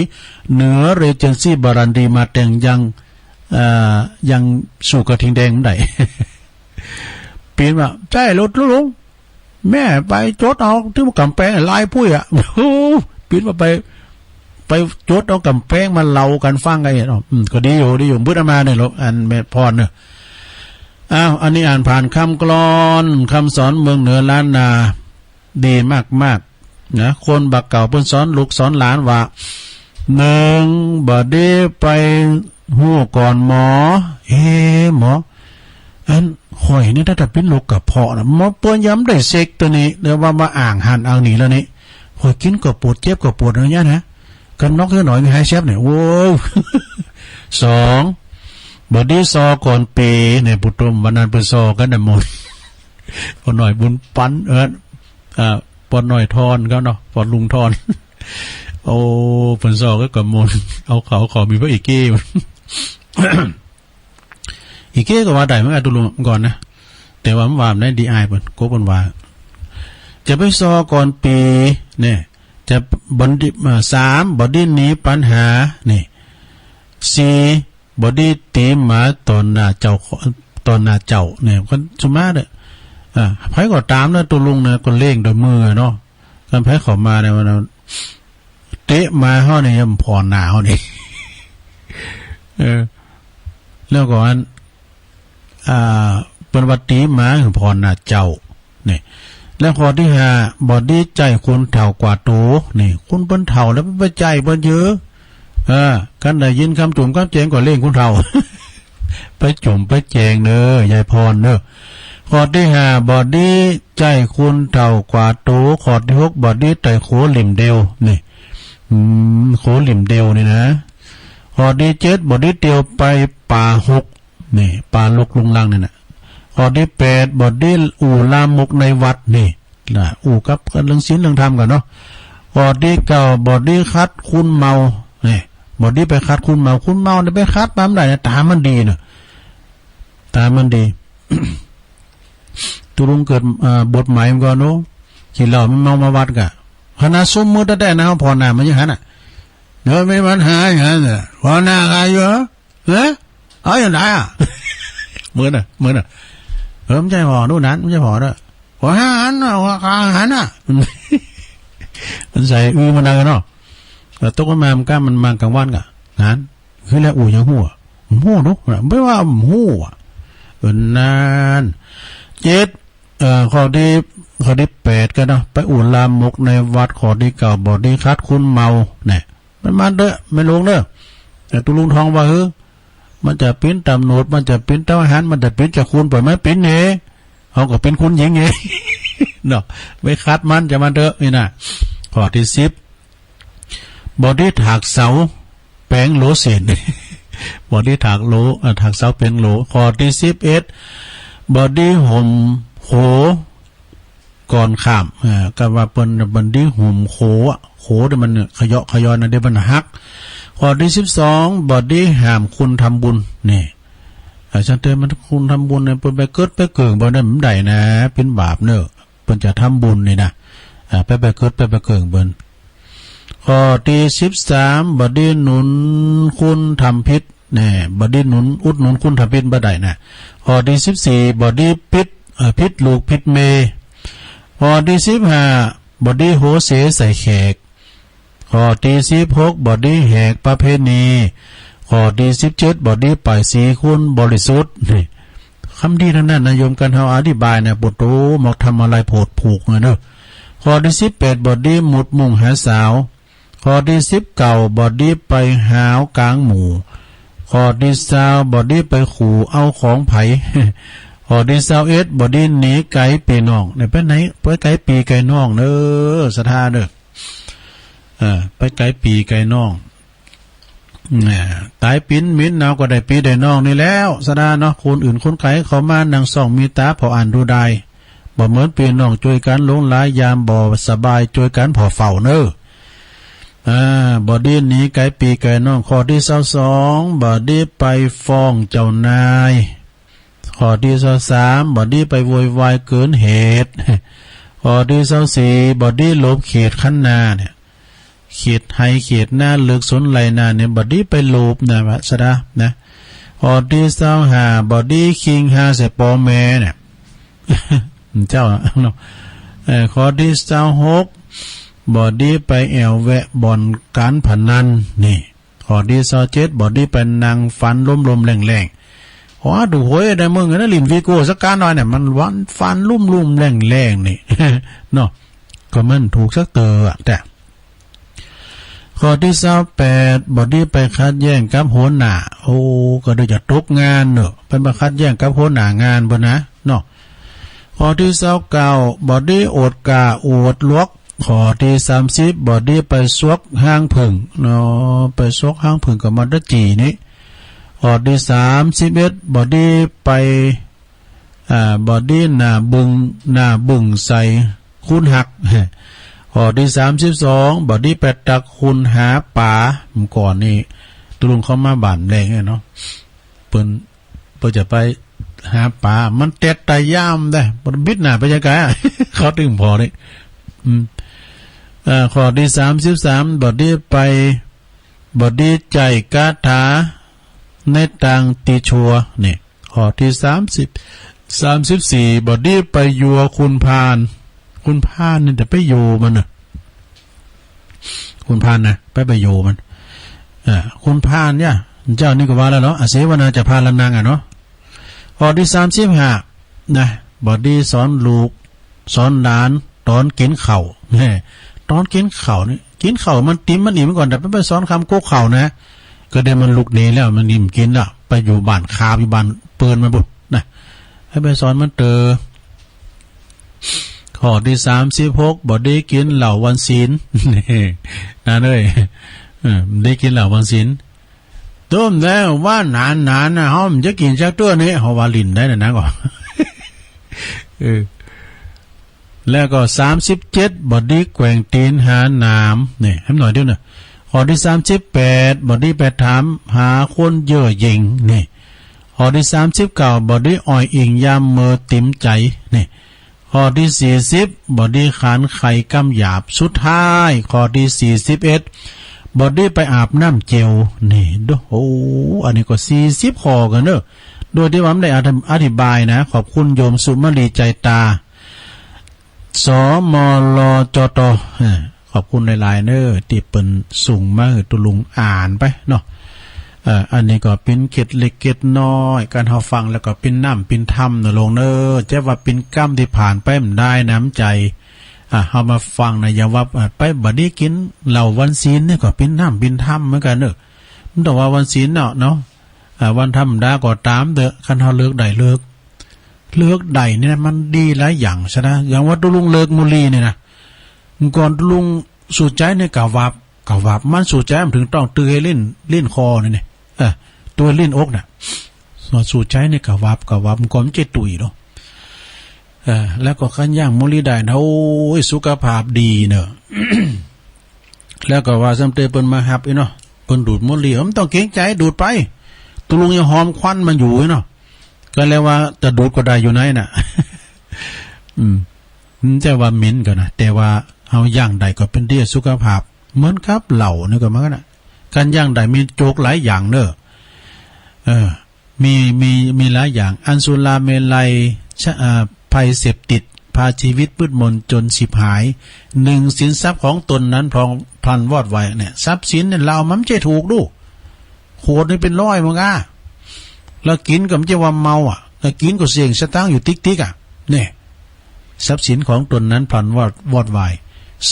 เหนือเรเจนซี่บารันดีมาแต่งยัง เอ่อ ยังสู้กระทิงแดงบ่ได้ ปิ๊นว่า ใจ้แล้วตุ๊ลุง แม่ไปจดเอาตี้ก๋ำแปงไลน์ปุ้ยอะ ปิ๊นว่าไป ไปจดเอาก๋ำแปงมาเล่ากั๋นฟังกั๋นเนาะ อืม ก็ดีอยู่ ดีอยู่ บึดเอามาเนี่ยลูก อันแม่พรเนี่ย อ้าว อันนี้อ่านผ่าน คำกลอน คำสอนเมืองเหนือล้านนา ดีมากๆ นะ คนบ่าเก่าเปิ้นสอนลูกสอนหลานว่า นึ่ง บ่ดีไปฮู้ก่อนหมอ เอ๊ะ หมอ อันข้อยนี่ถ้าจะเป๋นโรคกระเพาะนะ หมอเปิ้นยังบ่ได้เช็กตั๋วนี้ เดี๋ยวว่ามาอ้างหั้นอ้างนี่แล้วนี่ ข้อยกิ๋นก็ปวด เจ็บก็ปวดอย่างเงี้ยนะ กั๋นนอกเสียหน่อยมีหายแซบเนี่ย โอ้ สอง บ่ดีซอก่อนปี๋ เนี่ย ปุโต วันนั้นเปิ้นซอกั๋นนะหมด ป้อน้อยบุญปัน เออ อ่า ป้อน้อยทอนเขาเนาะ ป้อลุงทอน โอ้ เปิ้นซอกั๋นก็มน เอาเขา เขามีพระเอกเก้ อีเก้ก็ว่าได้เหมือนกั๋นตุ๊ลุงก่อนนะ แต่ว่ามันว่าบ่ได้ ดีอายเปิ้น โกเปิ้นว่า จะไปซอก่อนปี๋ เนี่ย จะบ่ดี อ่า สาม บ่ดีหนีปัญหา นี่ สี่ บ่ดีตี๋หมาต่อหน้าเจ้า ต่อหน้าเจ้า เนี่ย คนสุมาเด้อ อ่า ใผก็ต๋ามนะตุ๊ลุงนะ ก็เล่งโดยมือเนาะ คันใผเข้ามาเนี่ย มันเตะหมาเฮาเนี่ย ย่อมผ่อหน้าเฮานี่ เออ แล้วก็อัน อ่า เปิ้นว่าตี๋หมาผ่อหน้าเจ้า นี่ แล้วข้อตี้ห้า บ่ดีใจ้คนเฒ่ากว่าตั๋ว นี่ คนเปิ้นเฒ่าแล้วไปใจ้เปิ้นเยอะ เออ คันได้ยินกำจุ่มกำแจงก็เล่งคนเฒ่า ไปจุ่มไปแจงเน้อ ยายพรเน้อ ข้อตี้ห้า บ่ดีใจ้คนเฒ่ากว่าตั๋ว ข้อตี้หก บ่ดีไต่โขลิ่มเดียว นี่ อืม โขลิ่มเดียวนี่นะ ข้อตี้เจ็ด บ่ดีเตียวไปป่าฮก นี่ ป่าฮกลุงลังนี่นะ ข้อตี้แปด บ่ดีอู้ลามกในวัด นี่ นะ อู้กับกั๋นเรื่องศีลเรื่องธรรมกั๋นเนาะ ข้อตี้เก้า บ่ดีขัดคนเมา นี่ บ่ดีไปขัดคนเมา คนเมาเนี่ยไปขัดบ่ได้นะ ต๋ามันดีเนาะ ต๋ามันดี ตุ๊ลุงเกิด เอ่อ บทใหม่มันก่อนเนาะ กิ๋นเหล้ามันเมามาวัดก่ะ ขนาดสมมุติแต๊ๆ นะ ผ่อหน้ามันยังหันอ่ะ เดี๋ยวมีปัญหาอย่างนั้นน่ะ ผ่อหน้าใผอยู่ เอ๊ะ เอาอย่างไหนอ่ะ เหมือนน่ะ เหมือนน่ะ เออ บ่ใจ้ผ่อนู่นนั้น บ่ใจ้ผ่อเนาะ ผ่อห้าอันน่ะ ผ่อห้าอันน่ะ มันใส่อื้อมันดังเนาะ แล้วตกมันมา มันก้า มันมากลางวันก่ะ หัน คือแลอู่หยังฮู้อะ บ่ฮู้เนาะ บ่ว่าบ่ฮู้อะ เออ นั่น เจ็ด เอ่อ ข้อตี้ ข้อตี้แปดกั๋นเนาะ ไปอู่ลามกในวัด ข้อตี้เก้า บ่ดีขัดคุณเมา แน่ มันมาเต๊อะ แม่หลวงเน้อ แต่ตุ๊ลุงทองว่า เฮ้อ มันจะเป๋นตำรวจ มันจะเป๋นทหาร มันจะเป๋นเจ้าคุณ ป่อยมันเป๋นเน่ เฮาก็เป๋นคุณหญิงไง เนาะ ไปขัดมัน จะมันเต๊อะ นี่นะ ข้อตี้สิบ บ่ดีถากเสาแป๋งโหลเส้น บ่ดีถากโหล เอ่อ ถากเสาแป๋งโหล ข้อตี้สิบเอ็ด บ่ดีห่มโข ก่อนข้าม เอ่อ ก็ว่าเปิ้น บ่ดีห่มโขอะ โขนี่มันขะเยาะขะยอนนะ เดี๋ยวมันหัก ข้อตี้สิบสอง บ่ดีห้ามคุณทำบุญ นี่ เอ่อ จั่งเตื้อมันคุณทำบุญเนี่ย เปิ้นไปเกิดไปเกิ่งบ่ได้ บ่ได้นะ เป๋นบาปเน้อ เปิ้นจะทำบุญนี่นะ อ่า ไป ไปเกิด ไป ไปเกิ่งเปิ้น ข้อตี้สิบสาม บ่ดีหนุนคุณทำผิด แน่ บ่ดีหนุน อุดหนุนคุณทำผิดบ่ได้นะ ข้อตี้สิบสี่ บ่ดีผิด เอ่อ ผิดลูกผิดเมีย ข้อตี้สิบห้า บ่ดีโหเสใส่แขก ข้อตี้สิบหก บ่ดีแหกประเพณี ข้อตี้สิบเจ็ด บ่ดีป้ายสีคุณบริสุทธิ์ นี่ กำดีตังนั้นนะ โยม กั๋นเฮาอธิบายนะ โผดโต หมอกทำอะไรโผดผูกนะเน้อ ข้อตี้สิบแปด บ่ดีหมุดมุ่งหาสาว ข้อตี้สิบเก้า บ่ดีไปหาวก๋างหมู่ ข้อตี้ซาว บ่ดีไปขู่เอาของใผ ข้อตี้ซาวเอ็ด บ่ดีหนีไก๋ปี้น้อง เนี่ย ไปไหน ไปไก๋ปี้ไก๋น้องเน้อ ศรัทธาเน้อ เออ ไปไก๋ปี้ไก๋น้อง แหม ต๋ายปิ๊นเหม็นหนาวก็ได้ปี้ได้น้องนี่แล้ว ศรัทธาเนาะ คนอื่นคนไก๋เข้ามานั่งส่องมีต๋าผ่ออ่านดูดาย บ่เหมือนปี้น้องจ้วยกั๋นหลงหลาย ยามบ่สบายจ้วยกั๋นผ่อเฝ้าเน้อ อ่า บ่ดีหนีไก๋ปี้ไก๋น้อง ข้อตี้ซาวสอง บ่ดีไปฟ้องเจ้านาย ข้อตี้ซาวสาม บ่ดีไปโวยวายเกินเหตุ ข้อตี้ซาวสี่ บ่ดีหลบเขตคันนาเนี่ย เขตไฮ่เขตนาเลิกสนไฮ่นาเนี่ย บ่ดีไปหลบนะ ศรัทธานะ ข้อตี้ซาวห้า บ่ดีคิงฮาใส่ปอแม่เนี่ย เจ้าเนาะ เอ่อ ข้อตี้ซาวหก บ่ดีไปแอ่วแวะบ่อนก๋านพนัน นี่ ข้อตี้ซาวเจ็ด บ่ดีไปนั่งฝันลุ่มๆแล่งๆ ขอดูหวยได้มึงนะ หลิ้นวีโก้สักก้าหน่อยเนี่ย มันวันฝันลุ่มๆแล่งๆ นี่ เนาะ ก็มันถูกสักเตื้ออะ แต่ ข้อตี้ซาวแปด บ่ดีไปขัดแย้งกับหัวหน้า โอ้ ก็เดี๋ยวจะตกงานเนาะ ไปมาขัดแย้งกับหัวหน้างานเปิ้นนะ เนาะ ข้อตี้ซาวเก้า บ่ดีอวดก้าอวดหลวก ข้อตี้สามสิบ บ่ดีไปสวกฮางผึ้งเนาะ ไปสวกฮางผึ้งก็มาตะจี่นี่ ข้อตี้สามสิบเอ็ด บ่ดีไป อ่า บ่ดีหน้าบึ้ง หน้าบึ้งใส่คุณฮัก ข้อตี้สามสิบสอง บ่ดีไปตักคุณหาป๋า เมื่อก่อนนี่ ตุ๊ลุงเข้ามาบ้านแลงเนี่ยเนาะ เปิ้น เปิ้นจะไปหาป๋า มันเต็ดตายามได้ มันบิดหน้าไปยังไกลอะ เขาตึงผ่อนี่ อืม เอ่อ ข้อตี้สามสิบสาม บ่ดีไป บ่ดีใจ๊คาถาในตางตี้ชั่ว นี่ ข้อตี้สามสิบ สามสิบสี่ บ่ดีไปยัวคุณพาล คุณพาลนี่จะไปอยู่มันเนาะ คุณพาลนะ ไปไปอยู่มัน เออ คุณพาลเนี่ย เจ้านี่ก็ว่าแล้วเนาะ อเสวนาจะพาลนังอะเนาะ ข้อตี้สามสิบห้า นะ บ่ดีสอนลูก สอนหลาน ต๋อนกิ๋นข้าว แน่ ต๋อนกิ๋นข้าวนี่ กิ๋นข้าวมันติ่มมันอิ่มก่อน แต่ไปไปสอนกำก๊กข้าวนะ ก็เดี๋ยวมันลุกหนีแล้ว มันอิ่มกิ๋นแล้ว ไปอยู่บ้านคาบ อยู่บ้านเปิ้นมันปุ้นนะ ให้ไปสอนมันเตอ ข้อตี้สามสิบหก บ่ดีกิ๋นเหล้าวันศีล นี่ นะเอ้ย เออ บ่ดีกิ๋นเหล้าวันศีล ต้มแล้วว่าหนานๆ นะ เฮาบ่จะกิ๋นจักเตื้อนี่ เฮาว่าหลิ้นได้นะ นะก็ เออ แล้วก็สามสิบเจ็ด บ่ดีแกว่งตี๋นหาหนาม นี่ แหมหน่อยเดียวนะ ข้อตี้สามสิบแปด บ่ดีไปถามหาคนเย่อหยิ่ง นี่ ข้อตี้สามสิบเก้า บ่ดีอ้อยอิงยามเมอติ๋มใจ๋ นี่ ข้อตี้สี่สิบ บ่ดีขานไข่กำหยาบ สุดท้าย ข้อตี้สี่สิบเอ็ด บ่ดีไปอาบน้ำเจล นี่ ดู โอ้ อันนี้ก็สี่สิบข้อกั๋นเนาะ โดยตี้ว่าบ่ได้อธิ อธิบายนะ ขอบคุณโยมสุมาลีใจตา สมลจต เออ ขอบคุณหลายๆ เน้อ ตี้เปิ้นส่งมาหื้อตุ๊ลุงอ่านไปเนาะ เอ่อ อันนี้ก็เป๋นเกร็ดเล็กเกร็ดน้อย การเฮาฟังแล้วก็เป๋นน้ำเป๋นธรรมนะโลงเน่อ จะว่าเป๋นกำตี้ผ่านไปบ่ได้น้ำใจ๋ อ่ะ เฮามาฟังนะ อย่างว่า อ่ะ ไปบ่ดีกิ๋นเหล้าวันศีลนี่ก็เป๋นน้ำเป๋นธรรมเหมือนกั๋นเน่อ บ่ต้องว่าวันศีลเนาะ เนาะ อ่ะ วันธรรมดาก็ต๋ามเต๊อะ คันเฮาเลิกได้เลิก เลิกได้เนี่ยมันดีหลายอย่างซะนะ อย่างว่าตุ๊ลุงเลิกบุหรี่เนี่ยนะ เมื่อก่อนตุ๊ลุงสูบใจ๊เนี่ยกะหวาบ กะหวาบ มันสูบใจ๊มันเถิงต้องตื้อหื้อลิ้น ลิ้นคอเนี่ย เนี่ย เออ ตื้อหื้อลิ้นอกน่ะ สูบใจ๊เนี่ยกะหวาบ กะหวาบ เมื่อก่อนมันจะตุยเนาะ เออ แล้วก็คันย่างบุหรี่ได้นะ โอ้ย สุขภาพดีเนาะ แล้วก็ว่าซ้ำเต๊อะ เปิ้นมาฮับอี้เนาะ เปิ้นดูดบุหรี่ เออ บ่ต้องเกรงใจ๋ ดูดไป ตุ๊ลุงยังหอมควันมันอยู่อี้เนาะ ก็เลยว่าจะดูดก็ได้อยู่ในน่ะ อืม มันจะว่าเหม็นก็นะ แต่ว่าเฮาย่างได้ก็เป๋นดีสุขภาพ เหมือนกับเหล้านี่ก็เหมือนกั๋นนะ การย่างได้มีโจกหลายอย่างเน่อ เออ มี มี มีหลายอย่าง อันสุราเมรัย ชะ เอ่อ ภัยเสพติด พาชีวิตมืดมนจนฉิบหาย นึ่งสินทรัพย์ของตนนั้นพลัน พลันวอดวายเนี่ย ทรัพย์สินเนี่ย เหล้ามันบ่ใจ้ถูกดู ขวดนี่เป๋นร้อยเหมือนกั๋น แล้วกิ๋นก็บ่ใจ้ว่าเมาอ่ะ แล้วกิ๋นก็เสี้ยงสตางค์อยู่ติ๊กๆ อ่ะ เนี่ย ทรัพย์สินของตนนั้นพลันวอด วอดวาย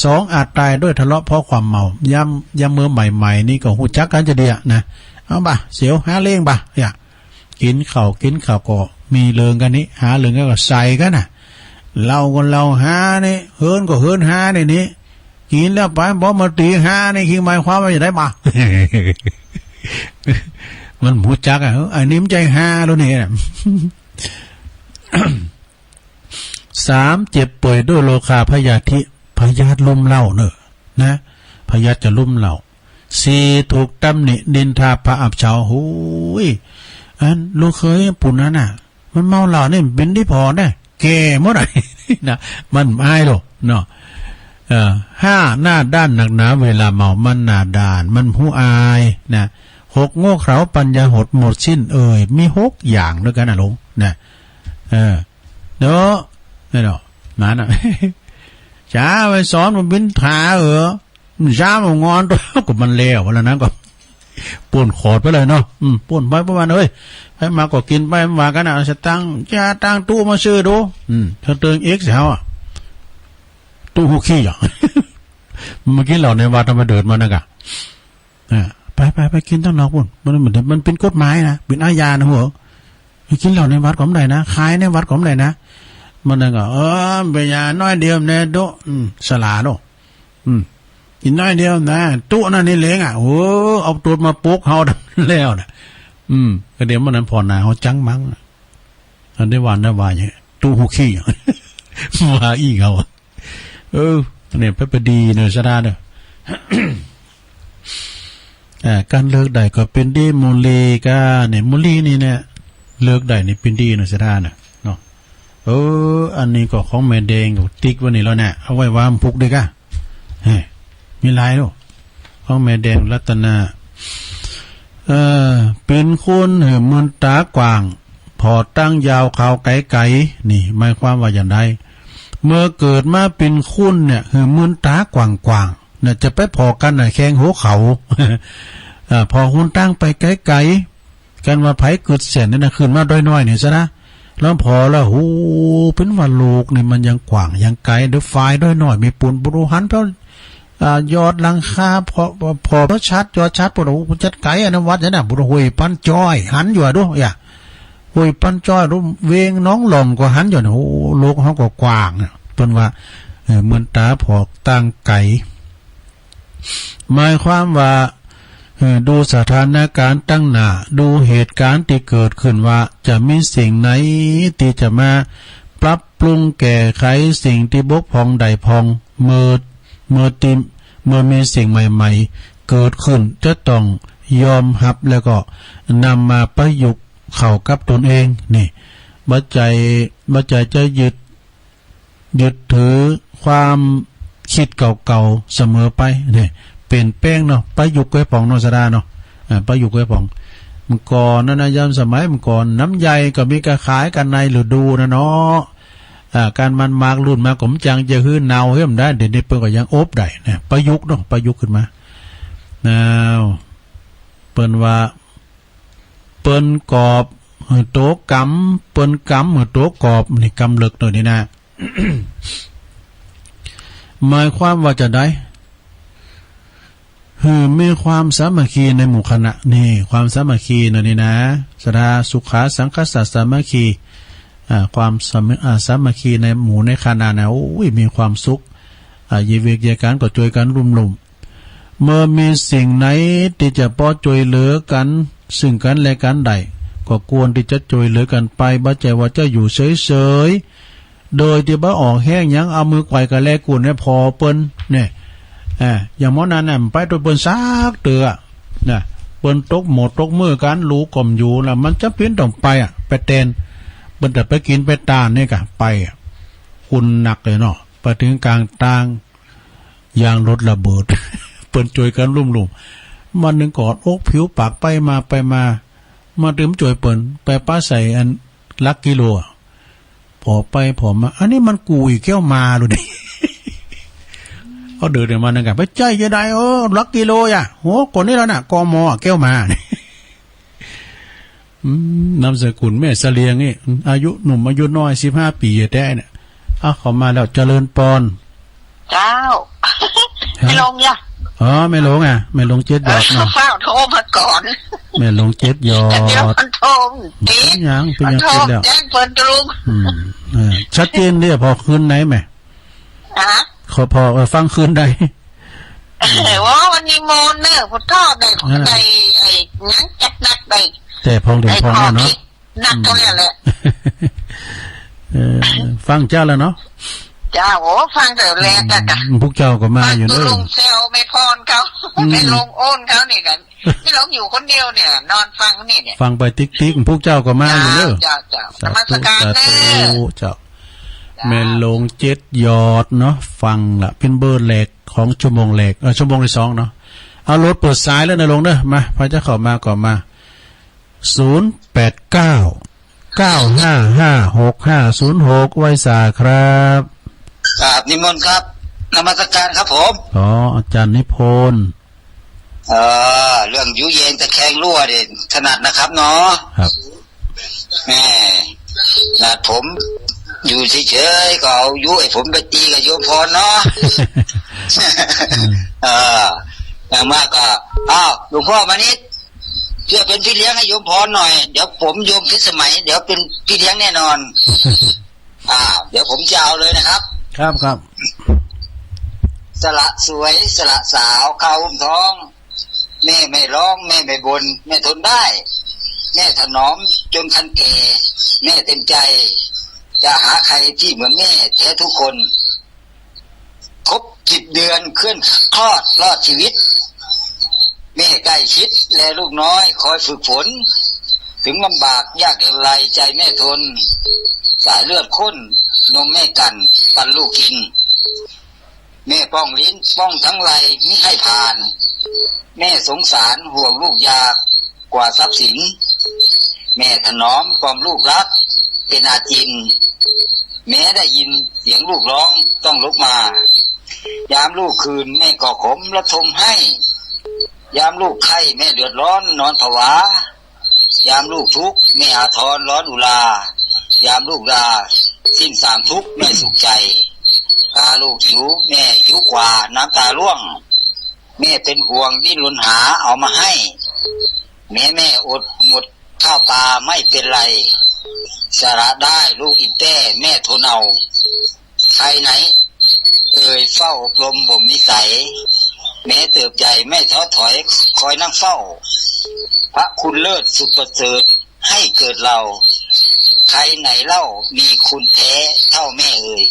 สอง อาจต๋ายด้วยทะเลาะเพราะความเมา ยาม ยามเมื่อใหม่ๆ นี่ก็ฮู้จักกั๋นจะดีอะนะ เอาบ่า เสียวหาเล่งบ่า อย่า กิ๋นข้าว กิ๋นข้าวก็มีเรื่องกั๋นนี่ หาเรื่องกั๋นก็ใส่กั๋นน่ะ เหล้าก็เหล้าฮานี่ เหินก็เหินฮานี่นี่ กิ๋นแล้วไป บ่มาตี๋ฮานี่ คือหมายความว่าจะใดบ่า มันฮู้จักอ่ะ เออ อันนี้มันบ่ใจ้ฮาแล้วนี่นะ สาม เจ็บป่วยด้วยโรคาพยาธิ พยาธิลุ่มเร้าเน่อ นะ พยาธิจะลุ่มเร้า สี่ ถูกตำหนินินทาปะอับเฉา โหย อันลูกเขยผู้นั้นน่ะ มันเมาเหล้านี่เป๋นตี้ผ่อนะ แก่หมดอะ นะ มันอายโลกเนาะ เออ ห้า หน้าด้านนักหนาเวลาเมา มันหน้าด้าน มันฮู้อายนะ หก โง่เขลาปัญญาหดหมดสิ้น เอ่ย มีหกอย่างด้วยกั๋นนะโลงนะ เออ เนาะ นี่เนาะ นั่นน่ะ จ๋าไปสอนมันบิณฑบาตเออ มันจ๋ามันงอน ก็มันแล้ว วันนั้นก็ ป้นขอดไปเลยเนาะ อืม ป้นไปประมาณ เฮ้ย ใผมาก็กิ๋นไป ว่ากั๋นน่ะ เอาสตางค์ จ๋า ตังค์ตุ๊มาซื้อดู อืม ถ้าเติงเอกเสียเฮาอะ ตุ๊ฮู้ขี้อะ มากิ๋นเหล้าในวัด ทำไมเดินมานั่นกะ อ่า ไป ไป ไปกิ๋นตังนอกปู้น มัน มัน มันเป๋นกฎหมายนะ เป๋นอาญานะ หัว ไปกิ๋นเหล้าในวัดก็บ่ได้นะ ขายในวัดก็บ่ได้นะ มันนั่นก็ เออ เป๋นอาญาน้อยเดียวแน่ตุ๊ อืม สลาโลก อืม กิ๋นน้อยเดียวนะ ตุ๊นั่นนี่เหลงอะ โอ้ เอาตุ๊มาปลุกเฮาแล้วนะ อืม ก็เดี๋ยวมันนั้นผ่อนหนาเฮาจังมั้งนะ อันได้ว่านะ ว่าอย่างเงี้ย ตุ๊ฮู้ขี้อะ ว่าอี้เฮา เออ เนี่ย ไป ไปดีเนอะ สะดาเนอะ อ่า การเลิกได้ก็เป๋นดี บุหรี่ก้าเนี่ย บุหรี่นี่เนี่ย เลิกได้นี่เป๋นดีเนอะ สะดาเนอะ เนาะ เออ อันนี้ก็ของแม่แดงก็ติ๊กไว้นี่แล้วเนี่ย เอาไว้วางพุกดีก้า เฮ้ย มีหลายลูก ของแม่แดงรัตนา เอ่อ เป๋นคนหื้อมืนต๋ากว้าง ผ่อตั้งยาวข่าวไก๋ๆ นี่หมายความว่าอย่างใด เมื่อเกิดมาเป๋นคนเนี่ย หื้อมืนต๋ากว้างๆ เนี่ย จะไปผ่อกั๋นน่ะแข้งหัวเข่า เอ่อ ผ่อหนตางไปไก๋ๆ กั๋นว่าใผเกิดแสนนี่นะ ขึ้นมาดอยน้อยนี่ซะนะ แล้วผ่อแล้ว โห เป๋นว่าโลกนี่มันยังกว้างยังไก๋ เดี๋ยวฝ่ายดอยน้อยมีปูน บ่ฮู้หันไป อ่า ยอดหลังคา ผ่อ ผ่อ ผ่อชัด ยอดชัด ปู้น โอ้ จัดไก๋อะนะ วัดเนี่ยนะ ปู้น ห้วยปันจ้อย หันอยู่อะดู อย่า ห้วยปันจ้อย ดู เวงหนองหล่องก็หันอยู่นะ โอ้ โลกเฮาก็กว้างอะ เปิ้นว่า เออ มืนต๋าผ่อตั้งไก๋ หมายความว่า เออ ดูสถานการณ์ตังหน้า ดูเหตุก๋ารณ์ตี้เกิดขึ้นว่า จะมีสิ่งไหนตี้จะมาปรับปรุงแก้ไขสิ่งตี้บกพร่องได้พร่อง เมื่อ เมื่อตี้ เมื่อมีสิ่งใหม่ๆ เกิดขึ้น จะต้องยอมฮับแล้วก็นำมาประยุกต์เข้ากับตนเอง นี่ บ่ใจ้ บ่ใจ้จะยึด ยึดถือความกึ๊ดเก่าๆ เสมอไป นี่ เปลี่ยนแปลงเนาะ ประยุกต์ไว้พ่องเนาะ สะดาเนาะ อ่า ประยุกต์ไว้พ่อง เมื่อก่อนนั้นนะ ยามสมัยเมื่อก่อน น้ำใยก็มีกะขายกั๋นในฤดูนะเนาะ อ่า ก๋านมันหมาก รุ่นหมากก็บ่จั่งจะหื้อเน่าหื้อบ่ได้ เดี๋ยวนี้เปิ้นก็ยังอบได้นะ ประยุกต์เนาะ ประยุกต์ขึ้นมา อ้าว เปิ้นว่า เปิ้นกอบหื้อโตก๋ำ เปิ้นก๋ำหื้อโตกอบ นี่กำเลิกหน่อยนี่นะ หมายความว่าจาใด หื้อมีความสามัคคีในหมู่คณะ นี่ ความสามัคคีหน่อยนี่นะ ศรัทธา สุขา สังคัสสะ สามัคคี อ่า ความสามัค- อ่า สามัคคีในหมู่ในคณะนะ โอ้ย มีความสุข อ่า เยียะเวียกเยียะก๋านก็จ้วยกั๋นลุ่มๆ เมื่อมีสิ่งไหนตี้จะปอจ้วยเหลือกั๋น ซึ่งกั๋นและกั๋นได้ ก็ควรตี้จะจ้วยเหลือกั๋นไป บ่ใจ้ว่าจะอยู่เฉยๆ โดยตี้บ่ออกแฮงหยัง เอามือไขว่กะแลกุ๋นเนี่ย ผ่อเปิ้นเนี่ย อ่า อย่างหม้อนั้นน่ะ บ่ไปตวยเปิ้นสักเตื้อ นะ เปิ้นตกหม้อตกมือกั๋น ลูกก็บ่อยู่ แล้วมันจ๋ำเป๋นต้องไปอะ ไปแตน เปิ้นจะไปกิ๋นไปตานนี่ก่ะ ไปอะ คุณหนักเลยเนาะ ไปเถิงก๋างตาง ยางรถระเบิด เปิ้นจ้วยกั๋นลุ่มๆ วันหนึ่งก็อกผิวปากไปมาไปมา มาเถิงจ้วยเปิ้น ไปปะใส่อันหลักกิโลอะ ผ่อไปผ่อมา อันนี้มันกู้อีแก้วมาดูดิ ก็เดินออกมานั่นก่ะ ไปใจ้จาใด โอ้ หลักกิโลอะ โห คนนี้แล้วน่ะ กม อะ แก้วมา อืม นามสกุลแม่เสลียงนี่ อายุหนุ่มอายุน้อย สิบห้าปี๋แต๊เนี่ย อ้าว เข้ามาแล้ว เจริญปอน เจ้า ฮะ แม่หลวงยะ อ๋อ แม่หลวงอะ แม่หลวงเจ็ดหยอดเนาะ เออ ฟ้าวโทรมาก่อน แม่หลวงเจ็ดหยอด เดี๋ยวมันโทร เป๋นหยัง เป๋นหยัง โทร เป๋นแล้ว แจ้งเปิ้นตรง อืม เออ ชัดเจนเดีย ผ่อคืนไหนแม่ ฮะ ขอผ่อ เออ ฟังคืนใด เออ ว่าวันนี้โมนเนอะ พุทธอดได้ อ่า ได้ไอ้หยังจัดหนักได้ แต่พองเด่นพองเนี่ยเนาะ ไอ้ของที่หนักเท่านั้นแหละ อืม เออ ฟังเจ้าแล้วเนาะ เจ้า โอ้ ฟังแต่แล อืม แต่กะ พวกเจ้าก็มาอยู่เนอะ ฟังตรงเซลแม่พรเขา อืม แม่หลวงโอนเขานี่กัน แม่หลวงอยู่คนเดียวเนี่ย นอนฟังนี่เนี่ย ฟังไปติ๊กๆ พวกเจ้าก็มาอยู่เนอะ เจ้า เจ้า เจ้า นมัสการเนอะ สาธุ สาธุ เจ้า เจ้า แม่หลวงเจ็ดหยอดเนาะ ฟังละ เป๋นเบอร์แรกของชั่วโมงแรก เอ่อ ชั่วโมงตี้สองเนาะ เอา โหลดเปิดสายแล้วนะหลวงเนอะ มา ใผจะเข้ามาก็มา ศูนย์แปดเก้า เก้าห้าห้า หกห้าศูนย์หก ไหว้สาครับ กราบนิมนต์ครับ นมัสการครับผม อ๋อ อาจารย์นิพนธ์ เอ่อ เรื่องยุแยงตะแคงรั้วเนี่ยถนัดนะครับเนาะ ครับ แม่ ขนาดผมอยู่เฉยๆ ก็เอายุให้ผมไปตีกับโยมพรเนาะ อืม เออ อย่างมากก็ อ้าว หลวงพ่อมานิด ช่วยเป็นพี่เลี้ยงให้โยมพรหน่อย เดี๋ยวผมโยมพิสมัย เดี๋ยวเป็นพี่เลี้ยงแน่นอน อ่า เดี๋ยวผมจะเอาเลยนะครับ ครับ ครับ สละสวย สละสาว คาวอุ้มท้อง แม่ไม่ร้อง แม่ไม่บ่น แม่ทนได้ แม่ถนอมจนคันแก่ แม่เต็มใจ จะหาใครที่เหมือนแม่แท้ทุกคน ครบสิบเดือนเคลื่อนคลอดรอดชีวิต แม่ใกล้ชิดแลลูกน้อยคอยฝึกฝน ถึงลำบากยากเย็นไรใจแม่ทน สายเลือดข้นนมแม่กลั่นปันลูกกิน แม่ป้องลิ้นป้องทั้งไรมิให้ผ่าน แม่สงสารห่วงลูกยากกว่าทรัพย์สิน แม่ถนอมกล่อมลูกรักเป็นอาจิน แม้ได้ยินเสียงลูกร้องต้องลุกมา ยามลูกคืนแม่ก็ขมระทมให้ ยามลูกไข้แม่เดือดร้อนนอนผวา ยามลูกทุกข์แม่อาทรร้อนอุรา ยามลูกลาสิ้นสามทุกข์แม่สุขใจ ตาลูกหิวแม่หิวกว่าน้ำตาร่วง แม่เป็นห่วงดิ้นรนหาเอามาให้ แม้แม่อดหมดข้าวปลาไม่เป็นไร สละได้ลูกอิ่มแต้แม่ทนเอา ใครไหนเอ่ยเฝ้าอบรมบ่มนิสัย แม้เติบใหญ่ไม่ท้อถอยคอยนั่งเฝ้า พระคุณเลิศสุดประเสริฐให้เกิดเรา ใครไหนเล่ามีคุณแท้เท่าแม่เอ่ย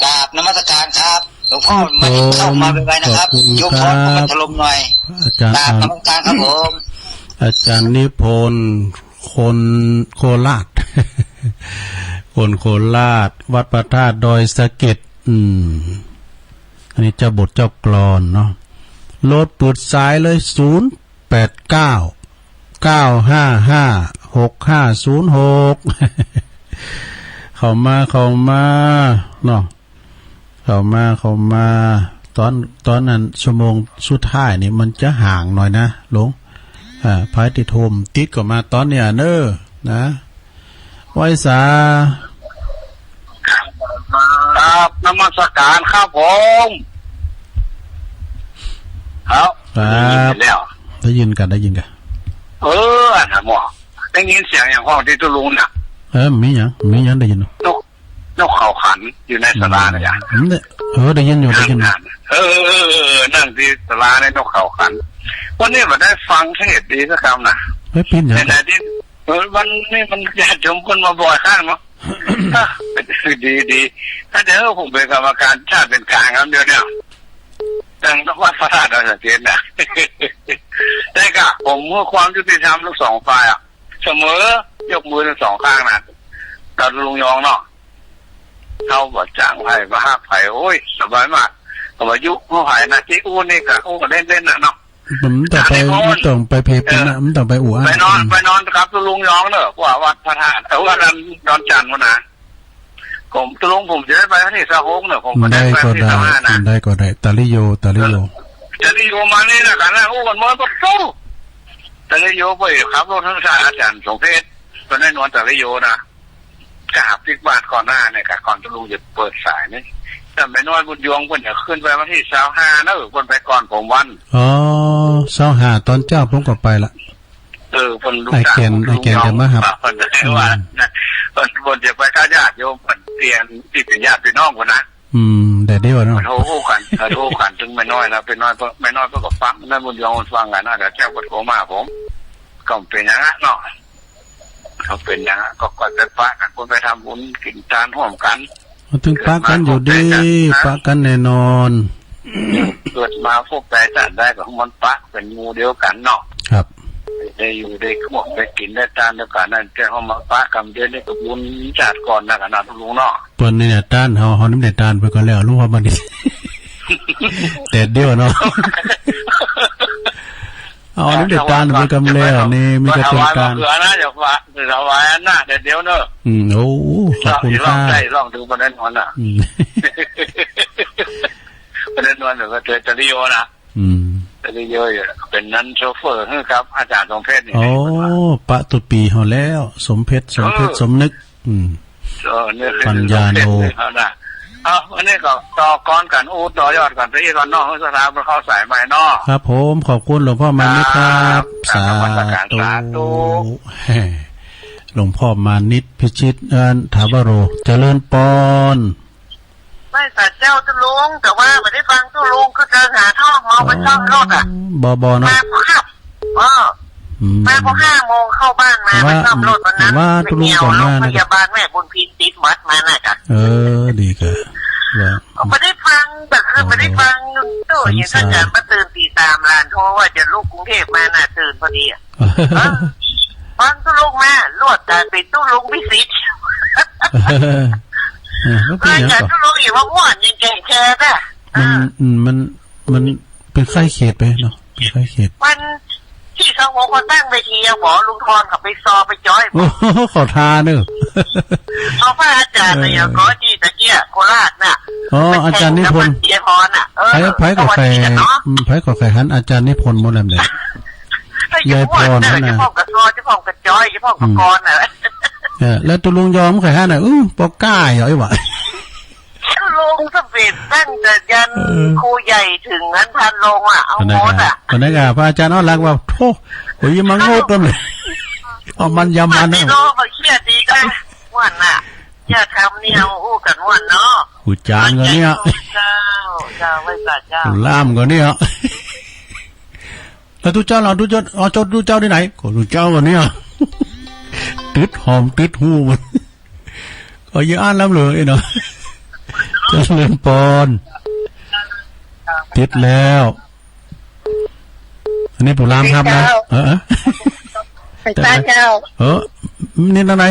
กราบนมัสการครับ หลวงพ่อ ครับผม มานิดเข้ามาไวๆนะครับ ขอบคุณ โยมพร ครับ เข้ามาถล่มหน่อย อาจารย์ กราบนมัสการครับผม อาจารย์นิพนธ์ คนโคราช คนโคราช วัดพระธาตุดอยสะเก็ด อืม อันนี้เจ้าบทเจ้ากลอนเนาะ โหลดเปิดสายเลย ศูนย์แปดเก้า เก้าห้าห้า หกห้าศูนย์หก เข้ามา เข้ามา เนาะ เข้ามา เข้ามา ตอน ตอนนั้นชั่วโมงสุดท้ายนี่มันจะห่างหน่อยนะ หลวง อ่า ใผติดโฮมติดก็มาตอนเนี้ยเน่อ นะ ไหว้สา ครับ นมัสการครับผม ครับ ครับ ได้ยินแล้ว ได้ยินก่ะ ได้ยินก่ะ เออ อันน่ะหมอ ได้ยินเสียงอย่างห้องตี้ตุ๊ลุงน่ะ เออ มีหยัง มีหยังได้ยิน นก นกเขาขันอยู่ในศาลาน่ะ อืม จ้ะ อืม เนี่ย เออ ได้ยินอยู่ ได้ยินอยู่ เออ เออ เออ เออ นั่งตี้ศาลาในนกเขาขัน วันนี้บ่ได้ฟังเทศน์ดีสักกำน่ะ เฮ้ย เป๋นหยัง ใน ในตี้ เออ วันนี้มันญาติโยมคนมาบ่อยข้างเนาะ อ่ะ ดี ดี ถ้าเดี๋ยวผมเป๋นกรรมการชาติเป๋นกลางครับเดี๋ยวเนี่ย ตั้งวัดพระธาตุดอยสะเก็ดน่ะ แต่ก็ผมเพื่อความยุติธรรมทั้งสองฝ่ายอะ เสมอ ยกมือทั้งสองข้างน่ะ กับลุงยองเนาะ เฮาบ่จ้างใผบ่ฮักใผ โอ้ย สบายมาก ก็บ่ยุเฮาใผน่ะ ตี้อู้นี่ก็อู้กันเล่นๆ น่ะเนาะ มันต้องไป อันนี้ มันต้องไปเพลย์เป๋นน่ะ เออ มันต้องไปอู้อ้าง ไปนอน อืม ไปนอนกับลุงยองเน่อ เพราะว่าวัดพระธาตุ เออ วัดอันดอนจันทน์พุ้นน่ะ ผม ตุ๊ลุงผมจะได้ไปวันตี้ซาวหกเน่อ ผมก็ได้ไปวันตี้ซาวห้าน่ะ ได้ก็ได้ ตาลิโย ตาลิโย เออ ตาลิโยมานี่น่ะ กันนะ อู้กันเมินประตู ตาลิโยไปขับรถทั้งสายอาจารย์สมเพชร ก็ได้นอนตาลิโยน่ะ กะปิ๊กบาตรก่อนหน้าเนี่ย กะก่อนตุ๊ลุงจะเปิดสายนี่ แต่แม่น้อยบุญยวงเปิ้นจะขึ้นไปวันตี้ซาวห้าเน่อ เปิ้นไปก่อนผมวัน อ๋อ ซาวห้าตอนเจ๊าผมก็ไปละ เออ เปิ้นลูก ไอ้แก่น สาว ไอ้แก่นจะมาฮับ เปิ้นจะว่า อืม นะ เปิ้น เปิ้นจะไปกับญาติโยม เปิ้นเตียนตี้เป๋นญาติพี่น้องพุ้นน่ะ อืม แดดเดียวเนาะ เปิ้นโอ้กั๋น เปิ้นโอ้กั๋น เถิงแม่น้อยนะ แม่น้อยเปิ้น แม่น้อยเปิ้นก็ฟัง แม่น้อยบุญยวงเปิ้นฟังกั๋นนะ เดี๋ยวเจ๊าเปิ้นโทรมาผม ก็เป๋นอย่างนั้นเนาะ ก็เป๋นอย่างนั้น ก็ ก็ไปปะกั๋น คนไปทำบุญกิ๋นตานฮ่วมกั๋น มันเถิงปะกั๋นอยู่ดี เกิดมาพบได้ชาติ ปะกั๋นแน่นอน เกิดมาพบได้ชาติใดก็มันปะเป๋นหมู่เดียวกั๋นเนาะ ครับ ได้อยู่ได้ฮ่วมได้กิ๋นได้ตานเดียวกั๋นนั่น แต่เฮามาปะกั๋นเดี๋ยวนี้ก็บุญชาติก่อนนะ ขนาดลุงเนาะ เปิ้นนี่แหละตาน เฮา เฮานี่แหละตานไปก่อนแล้ว ลุงว่าบัดนี้ แดดเดียวเนาะ เอาอันนี้ได้ตานไปกำแล้วนี่ มีกระเป๋าตาน ถวายมะเขือนะ อย่าฝาก ถวายอันน่ะ แดดเดียวเนอะ อืม โอ้ ขอบคุณ ลอง ค่ะ ได้ ลองดู บ่ได้นอนน่ะ อืม บ่ได้นอน เดี๋ยวก็เจอตาลิโยนะ อืม ตาลิโยอยู่ เป๋นนั้นโชเฟอร์หื้อกับอาจารย์สมเพชรนี่ โอ้ ปะตุ๊ปี๋เฮาแล้ว สมเพชร สมเพชร เออ สมนึก อืม เออ นี่คือ ปัญญาโน เรื่องของเรื่องเขานะ เอา วันนี้ก็ต่อกรกั๋น อู้ต่อยอดกั๋นไปอีกก่อนเนาะ เพื่อสถาบันเข้าสายใหม่เนาะ ครับผม ขอบคุณหลวงพ่อมานิตครับ ครับ สาธุ นมัสการ สาธุ หลวงพ่อมานิต พิชิต เอิ้น ถาวโร เจริญปอน ไหว้สาเจ้าตุ๊ลุง แต่ว่าบ่ได้ฟังตุ๊ลุง คือเดินหาท่อเมาไปซ่อมรถอะ บ่ บ่เนาะ มาพอค่ำ เออ อืม มาพอห้าโมงเข้าบ้านมา ว่า ไปซ่อมรถวันนั้น ว่าตุ๊ลุงก่อนมานะ ไปเกี่ยวรถพยาบาลแม่บุญพินติดวัดมาน่ะจ้ะ เออ ดีกะ ว่า บ่ได้ฟัง แต่คือบ่ได้ฟัง โอ้โห ตู้ หันษา อย่างถ้าจะมาตื่นตีสาม หลานโทรว่าจะลุกกรุงเทพฯมาน่ะ ตื่นพอดีอะ เออ ฟังตุ๊ลุงมา ลวดกลายเป๋นตุ๊ลุงพิสิทธิ์ เออ มันเป๋นหยังก่อ ตุ๊ลุงอีกว่าม่วนยังแก่แค่น่ะ มัน เออ อืม มัน มันเป๋นไข้เขตไปเนาะ เป๋นไข้เขต วันตี้ซาวหกเขาตั้งเวทีอะ หมอลุงทอนเขาไปซอไปจ้อย โอ้โห ขอทานเนอะ เอาพระอาจารย์น่ะ เออ อย่างก็ตี้ตะเกียะโคราชน่ะ อ๋อ อาจารย์นิพนธ์ เสียพรน่ะ เออ ไผ ไผก็ใค่ สวัสดีกันเนาะ อืม ไผก็ใค่หันอาจารย์นิพนธ์หมดแล้วเนี่ย ยายพรนั่นน่ะ เจ้าพ่อกระซอ เจ้าพ่อกระจ้อย เจ้าพ่อกระกรน่ะ อืม เออ แล้วตุ๊ลุงยองใค่หันน่ะ อื้อ ปอก้าเหรอไอ้หวะ ตุ๊ลุงสำเร็จตั้งแต่ยัน เออ ครูใหญ่เถิงอันพานโรงอะ เอาหมดอะ ตอนนั้นก็พระอาจารย์อ้อหลักว่า โธ่ โอ้ย มาโง่ต้นเลย เอามันยำมัน มันไม่รอมาเครียดดีก็ม่วนน่ะ อย่าทำเนี่ย อู้กั๋นม่วนเนาะ ครูอาจารย์ก็เนี่ย เจ้า เจ้า ไหว้สาเจ้า ครูล่ามก็เนี่ย แล้วตุ๊เจ้า เอาตุ๊เจ้า เอาตุ๊เจ้าตี้ไหน ก็ตุ๊เจ้าก็เนี่ย ตึ๊ดหอมตึ๊ดฮู้ ก็อย่าอ้านล้ำเหลือไอ้เนาะ เจริญปอน ติดแล้ว อันนี้ปู่ล่ามครับนะ เจ้า เออ เออ ไปตาเจ้า เออ นี่ตรงไหน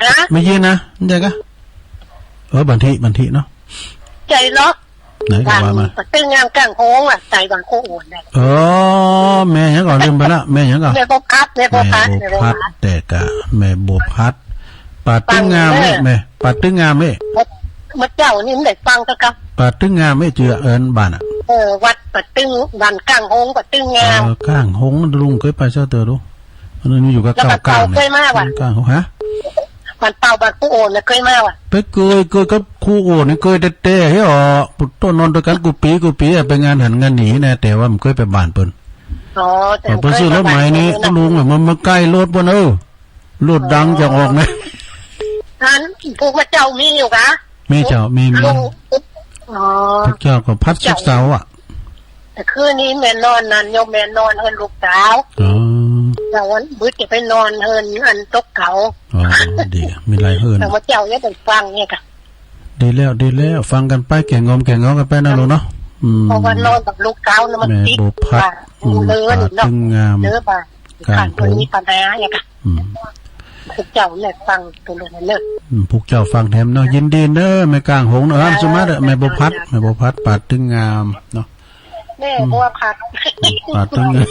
ฮะ ไม่ยินนะ ไม่ใช่กะ เออ บันทิ บันทิเนาะ ใจ้เนาะ ไหนก็ว่ามา ตึงงามกลางโค้งอะ ใส่บางโค้งอ่อนน่ะ เออ แม่หยังก่อ ลืมไปละ แม่หยังก่อ แม่บัวพัด แม่บัวพัด แม่บัวพัด แม่บัวพัด แต่กะ แม่บัวพัด ป่าตึงงามเอ้ย แม่ ป่าตึงงามเอ้ย เมื่อเจ้านี่มันได้ฟังเถอะครับ ป่าตึงงามเอ้ย จื้อเอิ้นบ้านอะ เออ วัด ป่าตึง บ้านก้างหงส์ ป่าตึงงาม เออ ก้างหงส์ ลุงเกยไปเจ้าเต๋อดู อันนี้อยู่กับ แล้ว เก่า บ้านเป่า ก้างเนี่ย เกยมาบ่ะ ก้างหงส์ ฮะ บ้านเป่า บ้านครูโอนน่ะเกยมาบ่ะ ไปเกย เกยกับครูโอนนี่เกยแต๊ๆ เฮ้ยอ๋อ ปุ้นโตนอนตวยกั๋นกู้ปี๋กู้ปี๋อะ ไปงานหันงานหนีนะ แต่ว่าบ่เกยไปบ้านเปิ้น อ๋อ แต่ เปิ้นซื้อรถใหม่นี่ เปิ้นบ่เกยไปบ้านเปิ้นนะ ลุงอะ มันมาใก้รถเปิ้น เออ รถดังจะออกนะ อันพวกข้าเจ้ามีอยู่กะ มีเจ้า มี มี ลุง อ๋อ พวกเจ้าก็ผัด เจ้า ศุกร์เสาร์อะ แต่คืนนี้แม่นอนนั่น โยมแม่นอนเฮือนลูกสาว อ๋อ แล้ววันบึดจะไปนอนเฮือนอันตกเขา อ๋อ ดี มีหลายเฮือน แต่ว่าเจ้าอย่าได้ฟังเนี่ยกะ ดีแล้ว ดีแล้ว ฟังกั๋นไป แก่งอมแก่งอกั๋นไปนะลูกเนาะ อืม เพราะว่านอนกับลูกสาวน่ะมัน แม่ ติด บัวผัด ว่า อืม เลิน ป่า เนาะ ตึงงาม เลินบ่า ก้างหงส์ มีปัญหาเนี่ยกะ อืม พวกเจ้าเนี่ยฟังตวยเลินเนาะ อืม พวกเจ้าฟังแถมเนาะ ยินดีเน้อ แม่ก้างหงส์เนาะ เออ สมมาเด้อ แม่บัวผัด แม่บัวผัด ป่าตึงงามเนาะ แม่บัวผัด อืม ป่าตึงงาม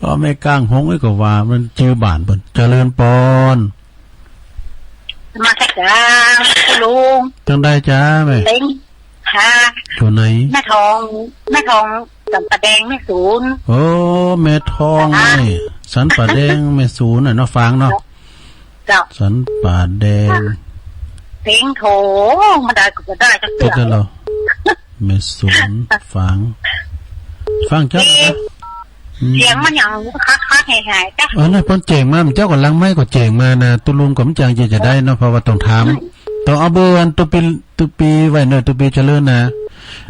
อ๋อ แม่ก้างหงส์ เอ้ย ก็ว่ามันจื้อบ้านเปิ้น เจริญปอน มาจ้า ลุง จังใดจ๊ะแม่ เต็ง ค่ะ อยู่ไหน แม่ทอง แม่ทอง สันป่าแดงแม่สูน โอ้ แม่ทอง ค่ะ นี่ สันป่าแดงแม่สูนน่ะเนาะ ฝางเนาะ เจ้า สันป่าแดง เต็งโถ มาได้ก็ได้จังเตื้อ ติดแล้วเหรอ แม่สูน ฝาง ฝางเจ้า เอ๊ะ นะ อืม เสียงมันอย่างคักๆ หายๆ จ้ะ เออ นั่นเปิ้นแจ้งมา เจ้าก่อหลังไมค์ก็แจ้งมานะ ตุ๊ลุงก็บ่จักจะได้เนาะ เพราะว่าต้องถาม อืม ต้องเอาเบอร์อันตุ๊ปี ตุ๊ปีไว้เนอะ ตุ๊ปีเจริญนะ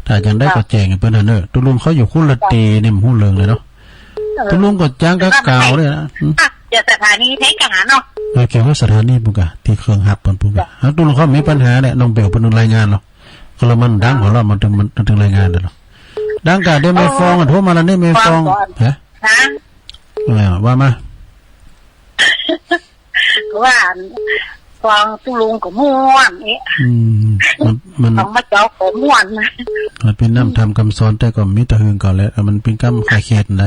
ถ้าจังใดก็แจ้งหื้อเปิ้นหั้นเนอะ ตุ๊ลุงเขาอยู่คนละตี้นี่ บ่ฮู้เรื่องเลยเนาะ เออ ตุ๊ลุงก็จ้างกะเก่าเลยนะ อืม อ่ะ เดี๋ยวสถานีเทคกะหาเนาะ เออ เกี่ยวกับสถานีปุ้นกะ ตี้เคืองฮับเปิ้นปุ้นกะ จ้ะ หาตุ๊ลุงเขามีปัญหาเนี่ย น้องเบลเปิ้นรายงานเนาะ ก็ละมันดังของเรา มันถึง มันถึงรายงานเลยเนาะ ดังกะเดี๋ยวแม่ฟองอะ โทรมาแล้วนี่ แม่ฟอง ฟองก่อน ฮะ ฮะ เออ ว่ามา ว่าอัน ฟังตุ๊ลุงก็ม่วนเอ๊ะ อืม มัน มัน ฟังมาเจ้าก็ม่วน มันเป๋นน้ำธรรมกำสอน แต่ก็มีตะหึงก่อนแหละ มันเป๋นกำขายเขตไหน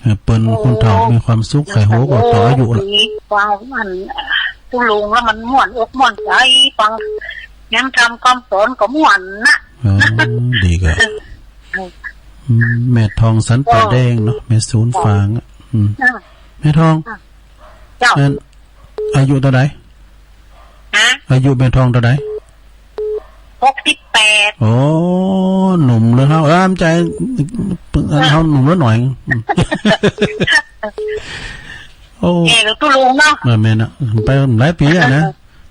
เออ เปิ้น โอ้ คนเฒ่ามีความสุข ใค่ฮู้ก็ต่ออายุละ ฟังอันตุ๊ลุงแล้วมันม่วนอกม่วนใจ๋ ฟังน้ำธรรมกำสอนก็ม่วนนะ อ๋อ ดีกะ อืม แม่ทองสันป่าแดงเนาะ แม่สูนฝางอะ อืม อ่ะ แม่ทอง อ่ะ เจ้า อัน อายุเต้าใด ฮะ อายุแม่ทองเต้าใด หกสิบแปด โอ้ หนุ่มเลยเฮา เออ บ่ใจ้ อันเฮาหนุ่มแล้วหน่อย อืม โอ้ แก่กว่าตุ๊ลุงเนาะ เออ แม่นอะ ไปหลายปี๋อะนะ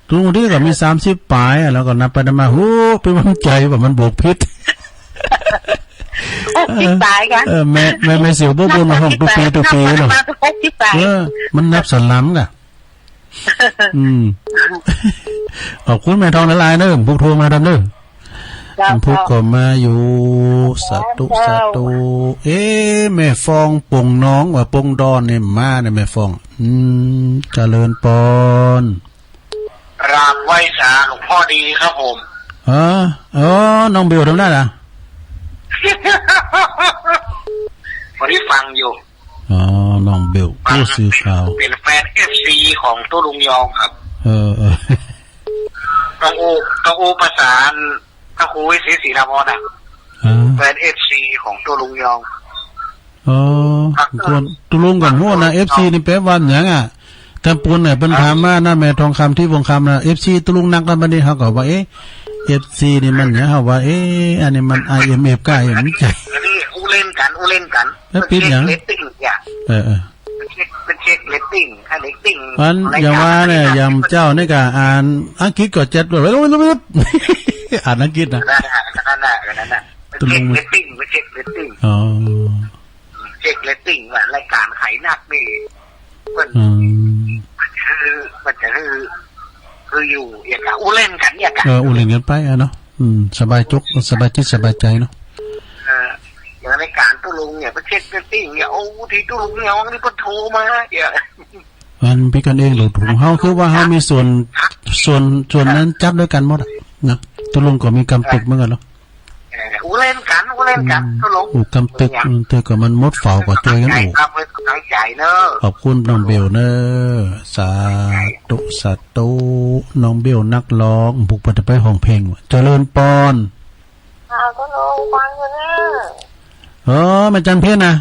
ตุ๊ลุงตี้ก็มีสามสิบป๋ายอะ แล้วก็นับไปนับมา โห เป๋นว่าบ่ใจ้ว่ามันบวกผิด หกสิบป๋ายกะ เออ แม่ แม่ แม่เสี่ยวบ่บ่นห้องตุ๊ปีตุ๊ปีเนาะ หกสิบป๋าย เออ มันนับสลัมกะ อืม ขอบคุณแม่ทองหลายๆ เนอะ ผู้โทรมาดำเนอะ เจ้า ผู้ก็มาอยู่ สาธุ เจ้า สาธุ เอ๊ะ แม่ฟองปงน้องว่าปงดอนเนี่ยมาเนี่ย แม่ฟอง อืม เจริญปอน กราบไหว้สาหลวงพ่อดีครับผม เออ เออ น้องบิวทำได้เหรอ วันนี้ฟังอยู่ อ๋อ น้องบิว ฟัง ผู้สื่อข่าว เป๋นแฟนเอฟซีของตุ๊ลุงยองครับ เออ เออ ต้องอู้ ต้องอู้ประสานพระครูวิเศษศรีนาวรนะ เออ แฟนเอฟซีของตุ๊ลุงยอง อ๋อ ครับ คนตุ๊ลุงก็ฮู้นะ เอฟซี นี่แปลว่าหยังอะ แต่ปูนเนี่ยเปิ้นถามมานะ แม่ทองคำ ทิพย์วงศ์คำ นะ เอฟซี ตุ๊ลุงนัก แล้วบัดนี้เฮาก็ว่า เอ๊ะ เอฟซี นี่มันหยัง เฮาว่า เอ๊ะ อันนี้มัน ไอเอ็มเอฟ ก้า เอ็ม ใจ้ อันนี้อู้เล่นกั๋น อู้เล่นกั๋น แล้วเป๋นหยัง เรตติ้งเนี่ย เออ เออ เปิ้นเช็ค เปิ้นเช็คเรตติ้ง ถ้าเรตติ้ง อัน อย่างว่าเนี่ย อย่างเจ้านี่ก็อ่านอังกฤษก็เจ็ด อ่านอังกฤษนะ นั่นน่ะ นั่นน่ะ นั่นน่ะ ตุ๊ลุง เช็คเรตติ้ง เปิ้นเช็คเรตติ้ง อ๋อ เช็คเรตติ้งว่ารายก๋านใผนักนี่ เปิ้น อืม เปิ้นจะคือ เปิ้นจะคือ คืออยู่อย่างกะอู้เล่นกั๋นเนี่ยกะ เออ อู้เล่นกั๋นไปอะเนาะ อืม สบายจก สบายจิตสบายใจ๋เนาะ เออ อย่างรายก๋านตุ๊ลุงเนี่ย เปิ้นเช็คเรตติ้งเนี่ย โอ้ ตี้ตุ๊ลุงเนี่ย นี่เปิ้นโทรมาเนี่ย อันเป๋นกั๋นเอง หลวงปู่เฮาคือว่าเฮามีส่วน ส่วน ส่วนนั้นจัดตวยกั๋นหมดอะ นะ ตุ๊ลุงก็มีกำตึกเหมือนกั๋นเนาะ เออ อู้เล่นกั๋น อู้เล่นกั๋น อืม ตุ๊ลุง อู้กำตึก เออ อืม แต่ก็มันหมดเฝ้าก็จ้วยกั๋นอู้ ครับ กำลังใจ๋เนอะ ขอบคุณน้องเบลเนอะ สาธุ สาธุ น้องเบลนักฮ้อง ผู้เปิ้นจะไปฮ้องเพลง เจริญปอน ค่ะ ก็ ฟังอยู่นะ เออ แม่จันเพ็ญนะ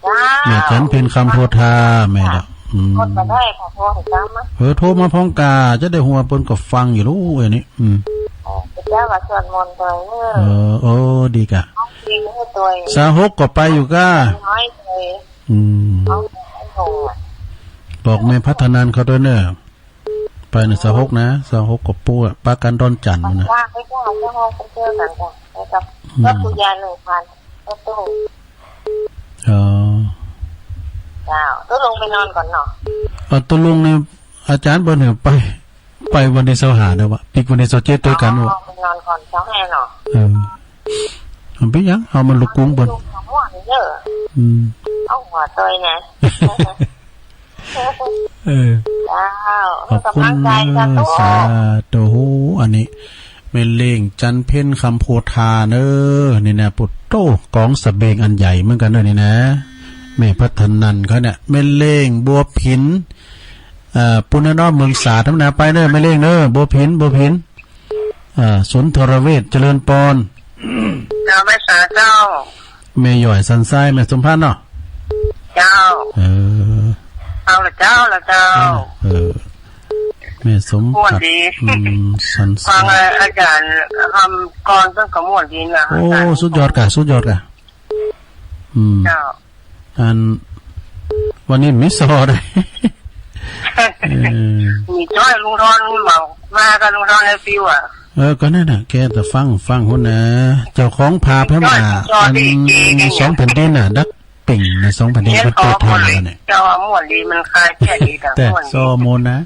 เจ้า แม่จันเพ็ญคำโพธา แม่ละ อืม กดมาได้ค่ะ โทรให้จำนะ เออ โทรมาพร้อมกา จะได้หัวเปิ้นก็ฟังอยู่ลูกเอ้ยนี่ อืม เออ เจ้าก็สวดมนต์ไปเนอะ เออ โอ้ ดีกะ ร้องเพลงให้ตัวเอง ซาวหกก็ไปอยู่ก้า น้อยเลย อืม ร้องเพลงให้หนูอะ บอกแม่พัฒนันเขาด้วยเนอะ ไปในซาวหกนะ ซาวหกก็ปู้อะ ปะกั๋นดอนจันทน์นะ ว่าไปเจ้า เจ้าไปเจอกั๋นจ้ะ ไปกับ อืม รถคุณยายหนึ่งคัน รถตู้ อ๋อ เจ้า ตุ๊ลุงไปนอนก่อนเนาะ เอาตุ๊ลุงนี่ อาจ๋ารย์เปิ้นหือไป ไปวันตี้ซาวห้าเด้อวะ ปิ๊กวันตี้ซาวเจ็ดตวยกั๋นวะ อ๋อ ไปนอนก่อน ซาวห้าเนาะ เออ มันเป๋นหยัง เอามันลูกกุ้งเปิ้น ลูกของม่วนเยอะ อืม เอาหัวตวยนะ เออ เจ้า ขอบคุณ ให้กำลังใจ เออ สาธุ สาธุ อันนี้ แม่เล้งจันเพ็ญคำโพธาเนอะ นี่นะ ปุโต ก๋องสะเบงอันใหญ่เหมือนกั๋นเนอะนี่นะ แม่พัฒนันเขาเนี่ย แม่เล้งบัวผิน เอ่อ ปุ้นเนาะ เมืองสาธรรมดาไปเนอะ แม่เล้งเนอะ บัวผิน บัวผิน อ่า สุนทรเวช เจริญปอน เจ้า แม่สาเจ้า แม่หย้อยสันทราย แม่สมภารเนาะ เจ้า เออ เอาละเจ้า ละเจ้า เออ แม่สมภาร ม่วนดี อืม สันทราย ฟังอาจ๋ารย์คำกลอนเปิ้นก็ม่วนดีนะ โอ้ อาจ๋ารย์ สุดยอดก่ะ สุดยอดก่ะ อืม เจ้า อัน วันนี้มีซอได้ เออ มีจ้อยลุงทอนบอกมากับลุงทอนในฟิวอะ เออ ก็นั่นน่ะ แกจะฟัง ฟังหั้นนะ เจ้าของผาพม่า จ้อยลุงทอน อัน ดีเก่ง สองแผ่นดินน่ะ ดักเป่งในสองแผ่นดิน เรียน เปิ้นเปิดเทอมแล้วเนี่ย เจ้าม่วนดี มันคลายเครียดดี แต่ แต่ม่วนดี ซอมนนะ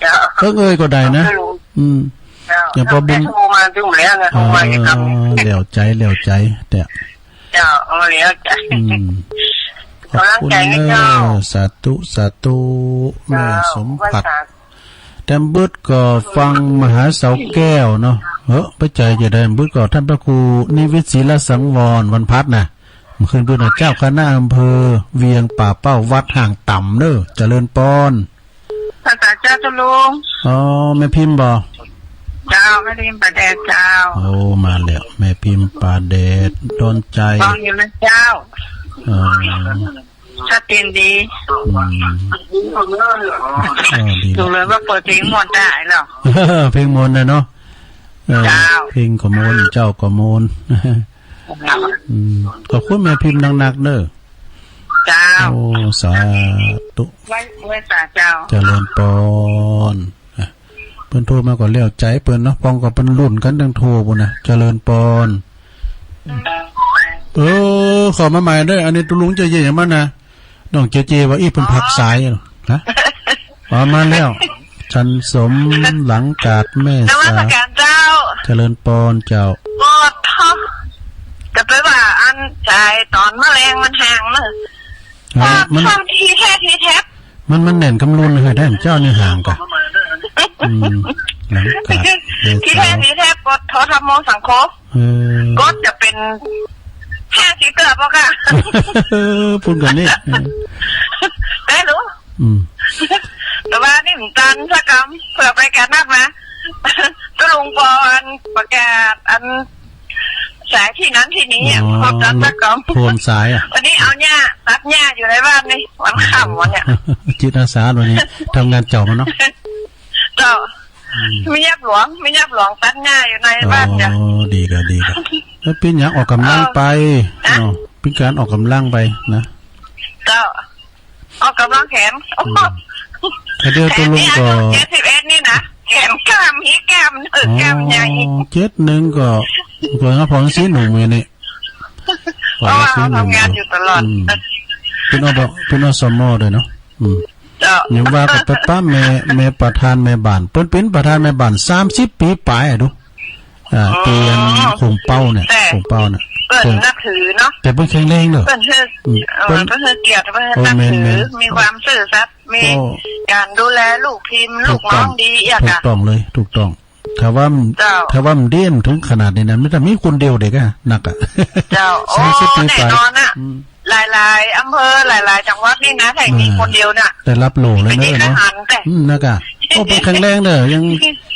เจ้า เอิ้งเอ่ยก็ได้นะ เจ้า อืม เจ้า อย่างปอบุญ แต่โทรมาถึงแล้วนะ โทรมาอีกครั้ง เออ แล้วใจ แล้วใจ แต่ เจ้า เอาแล้วจ้ะ อืม กำลังใจให้เจ้า ขอบคุณเนอะ สาธุ สาธุ เจ้า แม่สมภาร ไหว้สา แต้มบึดก็ฟังมหาเสาแก้วเนาะ เฮ้อ ไปใจจะได้บึดก็ท่านพระครูนิวิตศรีลสังวร วันพัดนะ เมื่อคืนบึดนะ เจ้าคณะอำเภอเวียงป่าเป้า วัดห่างต่ำเนอะ เจริญปอน พระสาเจ้าเจ้าลุง อ๋อ แม่พิมพ์บ่ เจ้า แม่พิมพ์ป่าแดดเจ้า โอ้ มาแล้ว แม่พิมพ์ป่าแดด ดอนใจ ฟังอยู่นะเจ้า อ๋อ ชัดเจนดี อืม อ๋อ ดี ลุงเลยว่าเปิดเพลงม่วนได้เหรอ เพลงม่วนนะเนาะ เออ เจ้า เพลงก็ม่วน เจ้าก็ม่วน อืม ขอบคุณแม่พิมพ์นักๆเด้อ เจ้า โอ้ สาธุ ไหว้ ไหว้สาเจ้า เจริญปอน อ่ะ เปิ้นโทรมาก็แล้วใจเปิ้นเนาะ ปองก็เปิ้นลุ้นกั๋นตั้งโทรปู้นนะ เจริญปอน เออ เข้ามาใหม่เด้อ อันนี้ตุ๊ลุงเจเจอย่างมันนะ น้องเจเจว่า อี้ เปิ้นพักสายเหรอ ฮะ อ๋อ มาแล้ว ฉันสมหลังกาดแม่สา นมัสการเจ้า เจริญปอนเจ้า โอ้ ท้อ จะไปว่าอันสายตอนมะแรงมันห่างเนอะ เออ มัน ท้อ ทีแท้ ทีแท้ มัน มันแน่นกำลุนเลย ได้เจ้านี่ห่างกะ อืม หลังกาดแม่สา ทีแท้ ทีแท้ ปอดท้อ ธัมโม สังโฆ เออ ก็จะเป็นห้าสิบเกือบแล้วค่ะ เออ พูดกันนี่ เออ ได้รู้ อืม แต่ว่านี่มันตันสักกำ เผื่อไปกันนักนะ ตุ๊ลุงปอนประกาศอันสายที่นั้นที่นี้อะ อ๋อ พอตันสักกำ โทนสายอะ วันนี้เอาหญ้า ตัดหญ้าอยู่ในบ้านนี่ วันค่ำวันเนี่ย จิตอาสาวันนี้ ทำงานเจ้ามันเนาะ เจ้า อืม มียับหลวง มียับหลวงตัดหญ้าอยู่ในบ้านจ้ะ อ๋อ ดีกะ ดีกะ แล้วเปิ้นอยากออกกำลังไป เออ เนาะ เปิ้นการออกกำลังไปนะ เจ้า ออกกำลังแขน อืม แต่เดี๋ยวตุ๊ลุงก็ แขนนี่อายุเจ็ดสิบเอ็ดนี่นะ แขนกล้าม มีกล้าม เออ กล้ามใหญ่ อ๋อ เจ็ดหนึ่งก็ ก็ยังพอสีหนุ่มอยู่นี่ เพราะว่าเขาทำงานอยู่ตลอด อืม เปิ้น อ.ส.ม. ด้วยเนาะ อืม เจ้า ยังว่ากับป้า แม่ แม่ประธานแม่บ้าน เปิ้นเปิ้นประธานแม่บ้านสามสิบปี๋ป๋ายอะดู อ่า อ๋อ เตียนคงเป้าเนี่ย แต่ คงเป้าเนี่ย เปิ้น เปิ้นนับถือเนาะ แต่เปิ้นแข็งแรงเนอะ เปิ้นหื้อ อืม เออ เปิ้น เปิ้นหื้อเกียรติ เปิ้นหื้อนับถือ โอ้ แม่นๆ มีความซื่อสัตย์ มี โอ้ การดูแลลูกพิมพ์ ถูกต้อง ลูกน้องดีอะ ถูกต้องเลย ถูกต้อง ถ้าว่า เจ้า ถ้าว่ามันเด่นถึงขนาดนี้นะ มันจะมีคนเดียวเด็กอะ นักอะ เจ้า สามสิบปี๋ป๋าย โอ้ แน่นอนอะ อืม หลายๆ อำเภอ หลายๆ จังหวัดนี่นะ ถ้ามีคนเดียวน่ะ ได้รับโล่เลยนะ เป็นเอกฉันท์แต่ อืม นักอะ โอ้ เปิ้นแข็งแรงเน่อ ยัง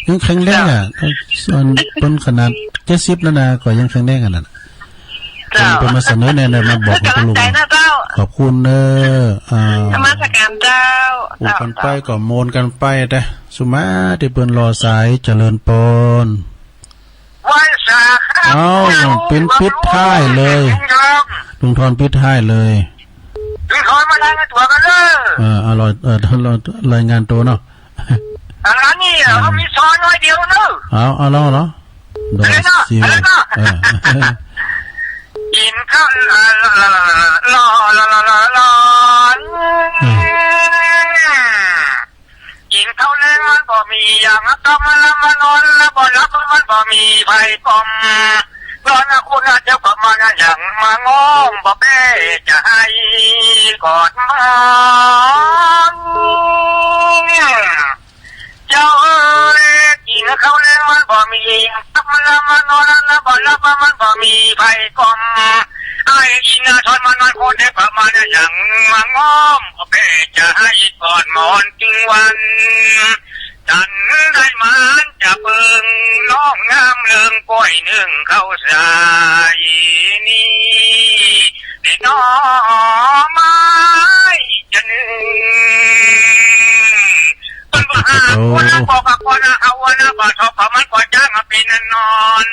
ยังแข็งแรงอ่ะ เจ้า ส่วนเปิ้นขนาดเจ็ดสิบแล้วนะ ก็ยังแข็งแรงขนาดนั้น เจ้า เปิ้น เปิ้นมาเสนอแนะ มาบอกกับลุง เปิ้นกำลังใจ๋นะเจ้า ขอบคุณเน่อ อ่า นมัสก๋านเจ้า ปลูกกั๋นไปก็โมนกั๋นไป แต่สุมาตี้เปิ้นรอสาย เจริญปอน ไหว้สาครับ เอ้า เป๋นปิดท้ายเลย ลุงทอง ลุงทองปิดท้ายเลย ลุงทองมารายงานตั๋วก่อนเน่อ เออ เอาล่ะ เออ รายงานตั๋วเนาะ อันนี้ เออ เฮามีซอหน้อยเดียวเน่อ เอา เอา เอา เอา ดอก อะไรเนาะ ซิว อะไรเนาะ เออ กิ๋นข้าว เอ่อ ลอ ลอ ลอ อืม กิ๋นข้าวแลงมันบ่มี อย่างนั้นก็มาหลับมานอน แล้วบ่หลับมันบ่มีไผกล่อม นอนนะคุณนะ เดี๋ยวก็มานะ อย่างมาง้อม บ่แป้จะหื้อกอดหมอน เจ้าเอ๋ย กิ๋นข้าวแลงมันบ่มี หลับมันหลับมานอน แล้วบ่หลับมันบ่มีไผกล่อม ไอ้อีนาทอนมานอน คนเดียวก็มานะ อย่างมาง้อม บ่แป้จะหื้อกอดหมอน ตึงวัน ตันได้หมานจะเปิง น้องงามเลิงก้อยนึ่งข้าวสาย นี่เด้อน้อไม้จะนึ่ง เปิ้นบ่หา โอ้ คนละบอกกับคนละ เอาวันละบ่ทอก เพราะมันก็จ้างมาเป๋นอันนอน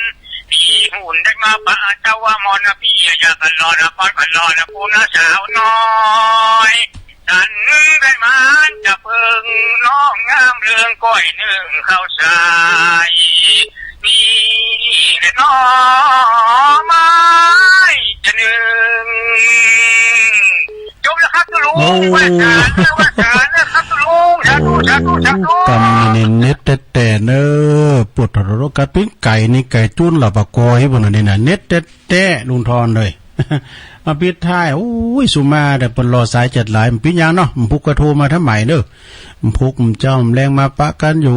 ปีหุ่นได้มาปะเจ้าว่าหมอนนะ ปี้อยากกั๋นรอนะ ปอนกั๋นรอนะ กูนะสาวน้อย ตันได้หมานจะเปิง น้องงามเลิงก้อยนึ่งข้าวสาย นี่เด้อน้อไม้จะนึ่ง จบแล้วครับตุ๊ลุง โอ้ ไหว้สาเน่อ ไหว้สาเน่อครับตุ๊ลุง สาธุ สาธุ สาธุ กำนี่เน็ตแต๊ๆ เน่อ ปวดหัวกัดปิ้งไก่นี่ ไก่จุ้นหลับปะกอย พวกนั้นนี่นะ เน็ตแต๊ๆ ลุงทองเอ๋ย มาปิดท้าย โอ้ย สุมา แต่เปิ้นรอสายจัดหลาย มันปิดยังเนาะ มันพุกก็โทรมาทำไมเน่อ มันพุกมันเจ้า มันแลงมาปะกั๋นอยู่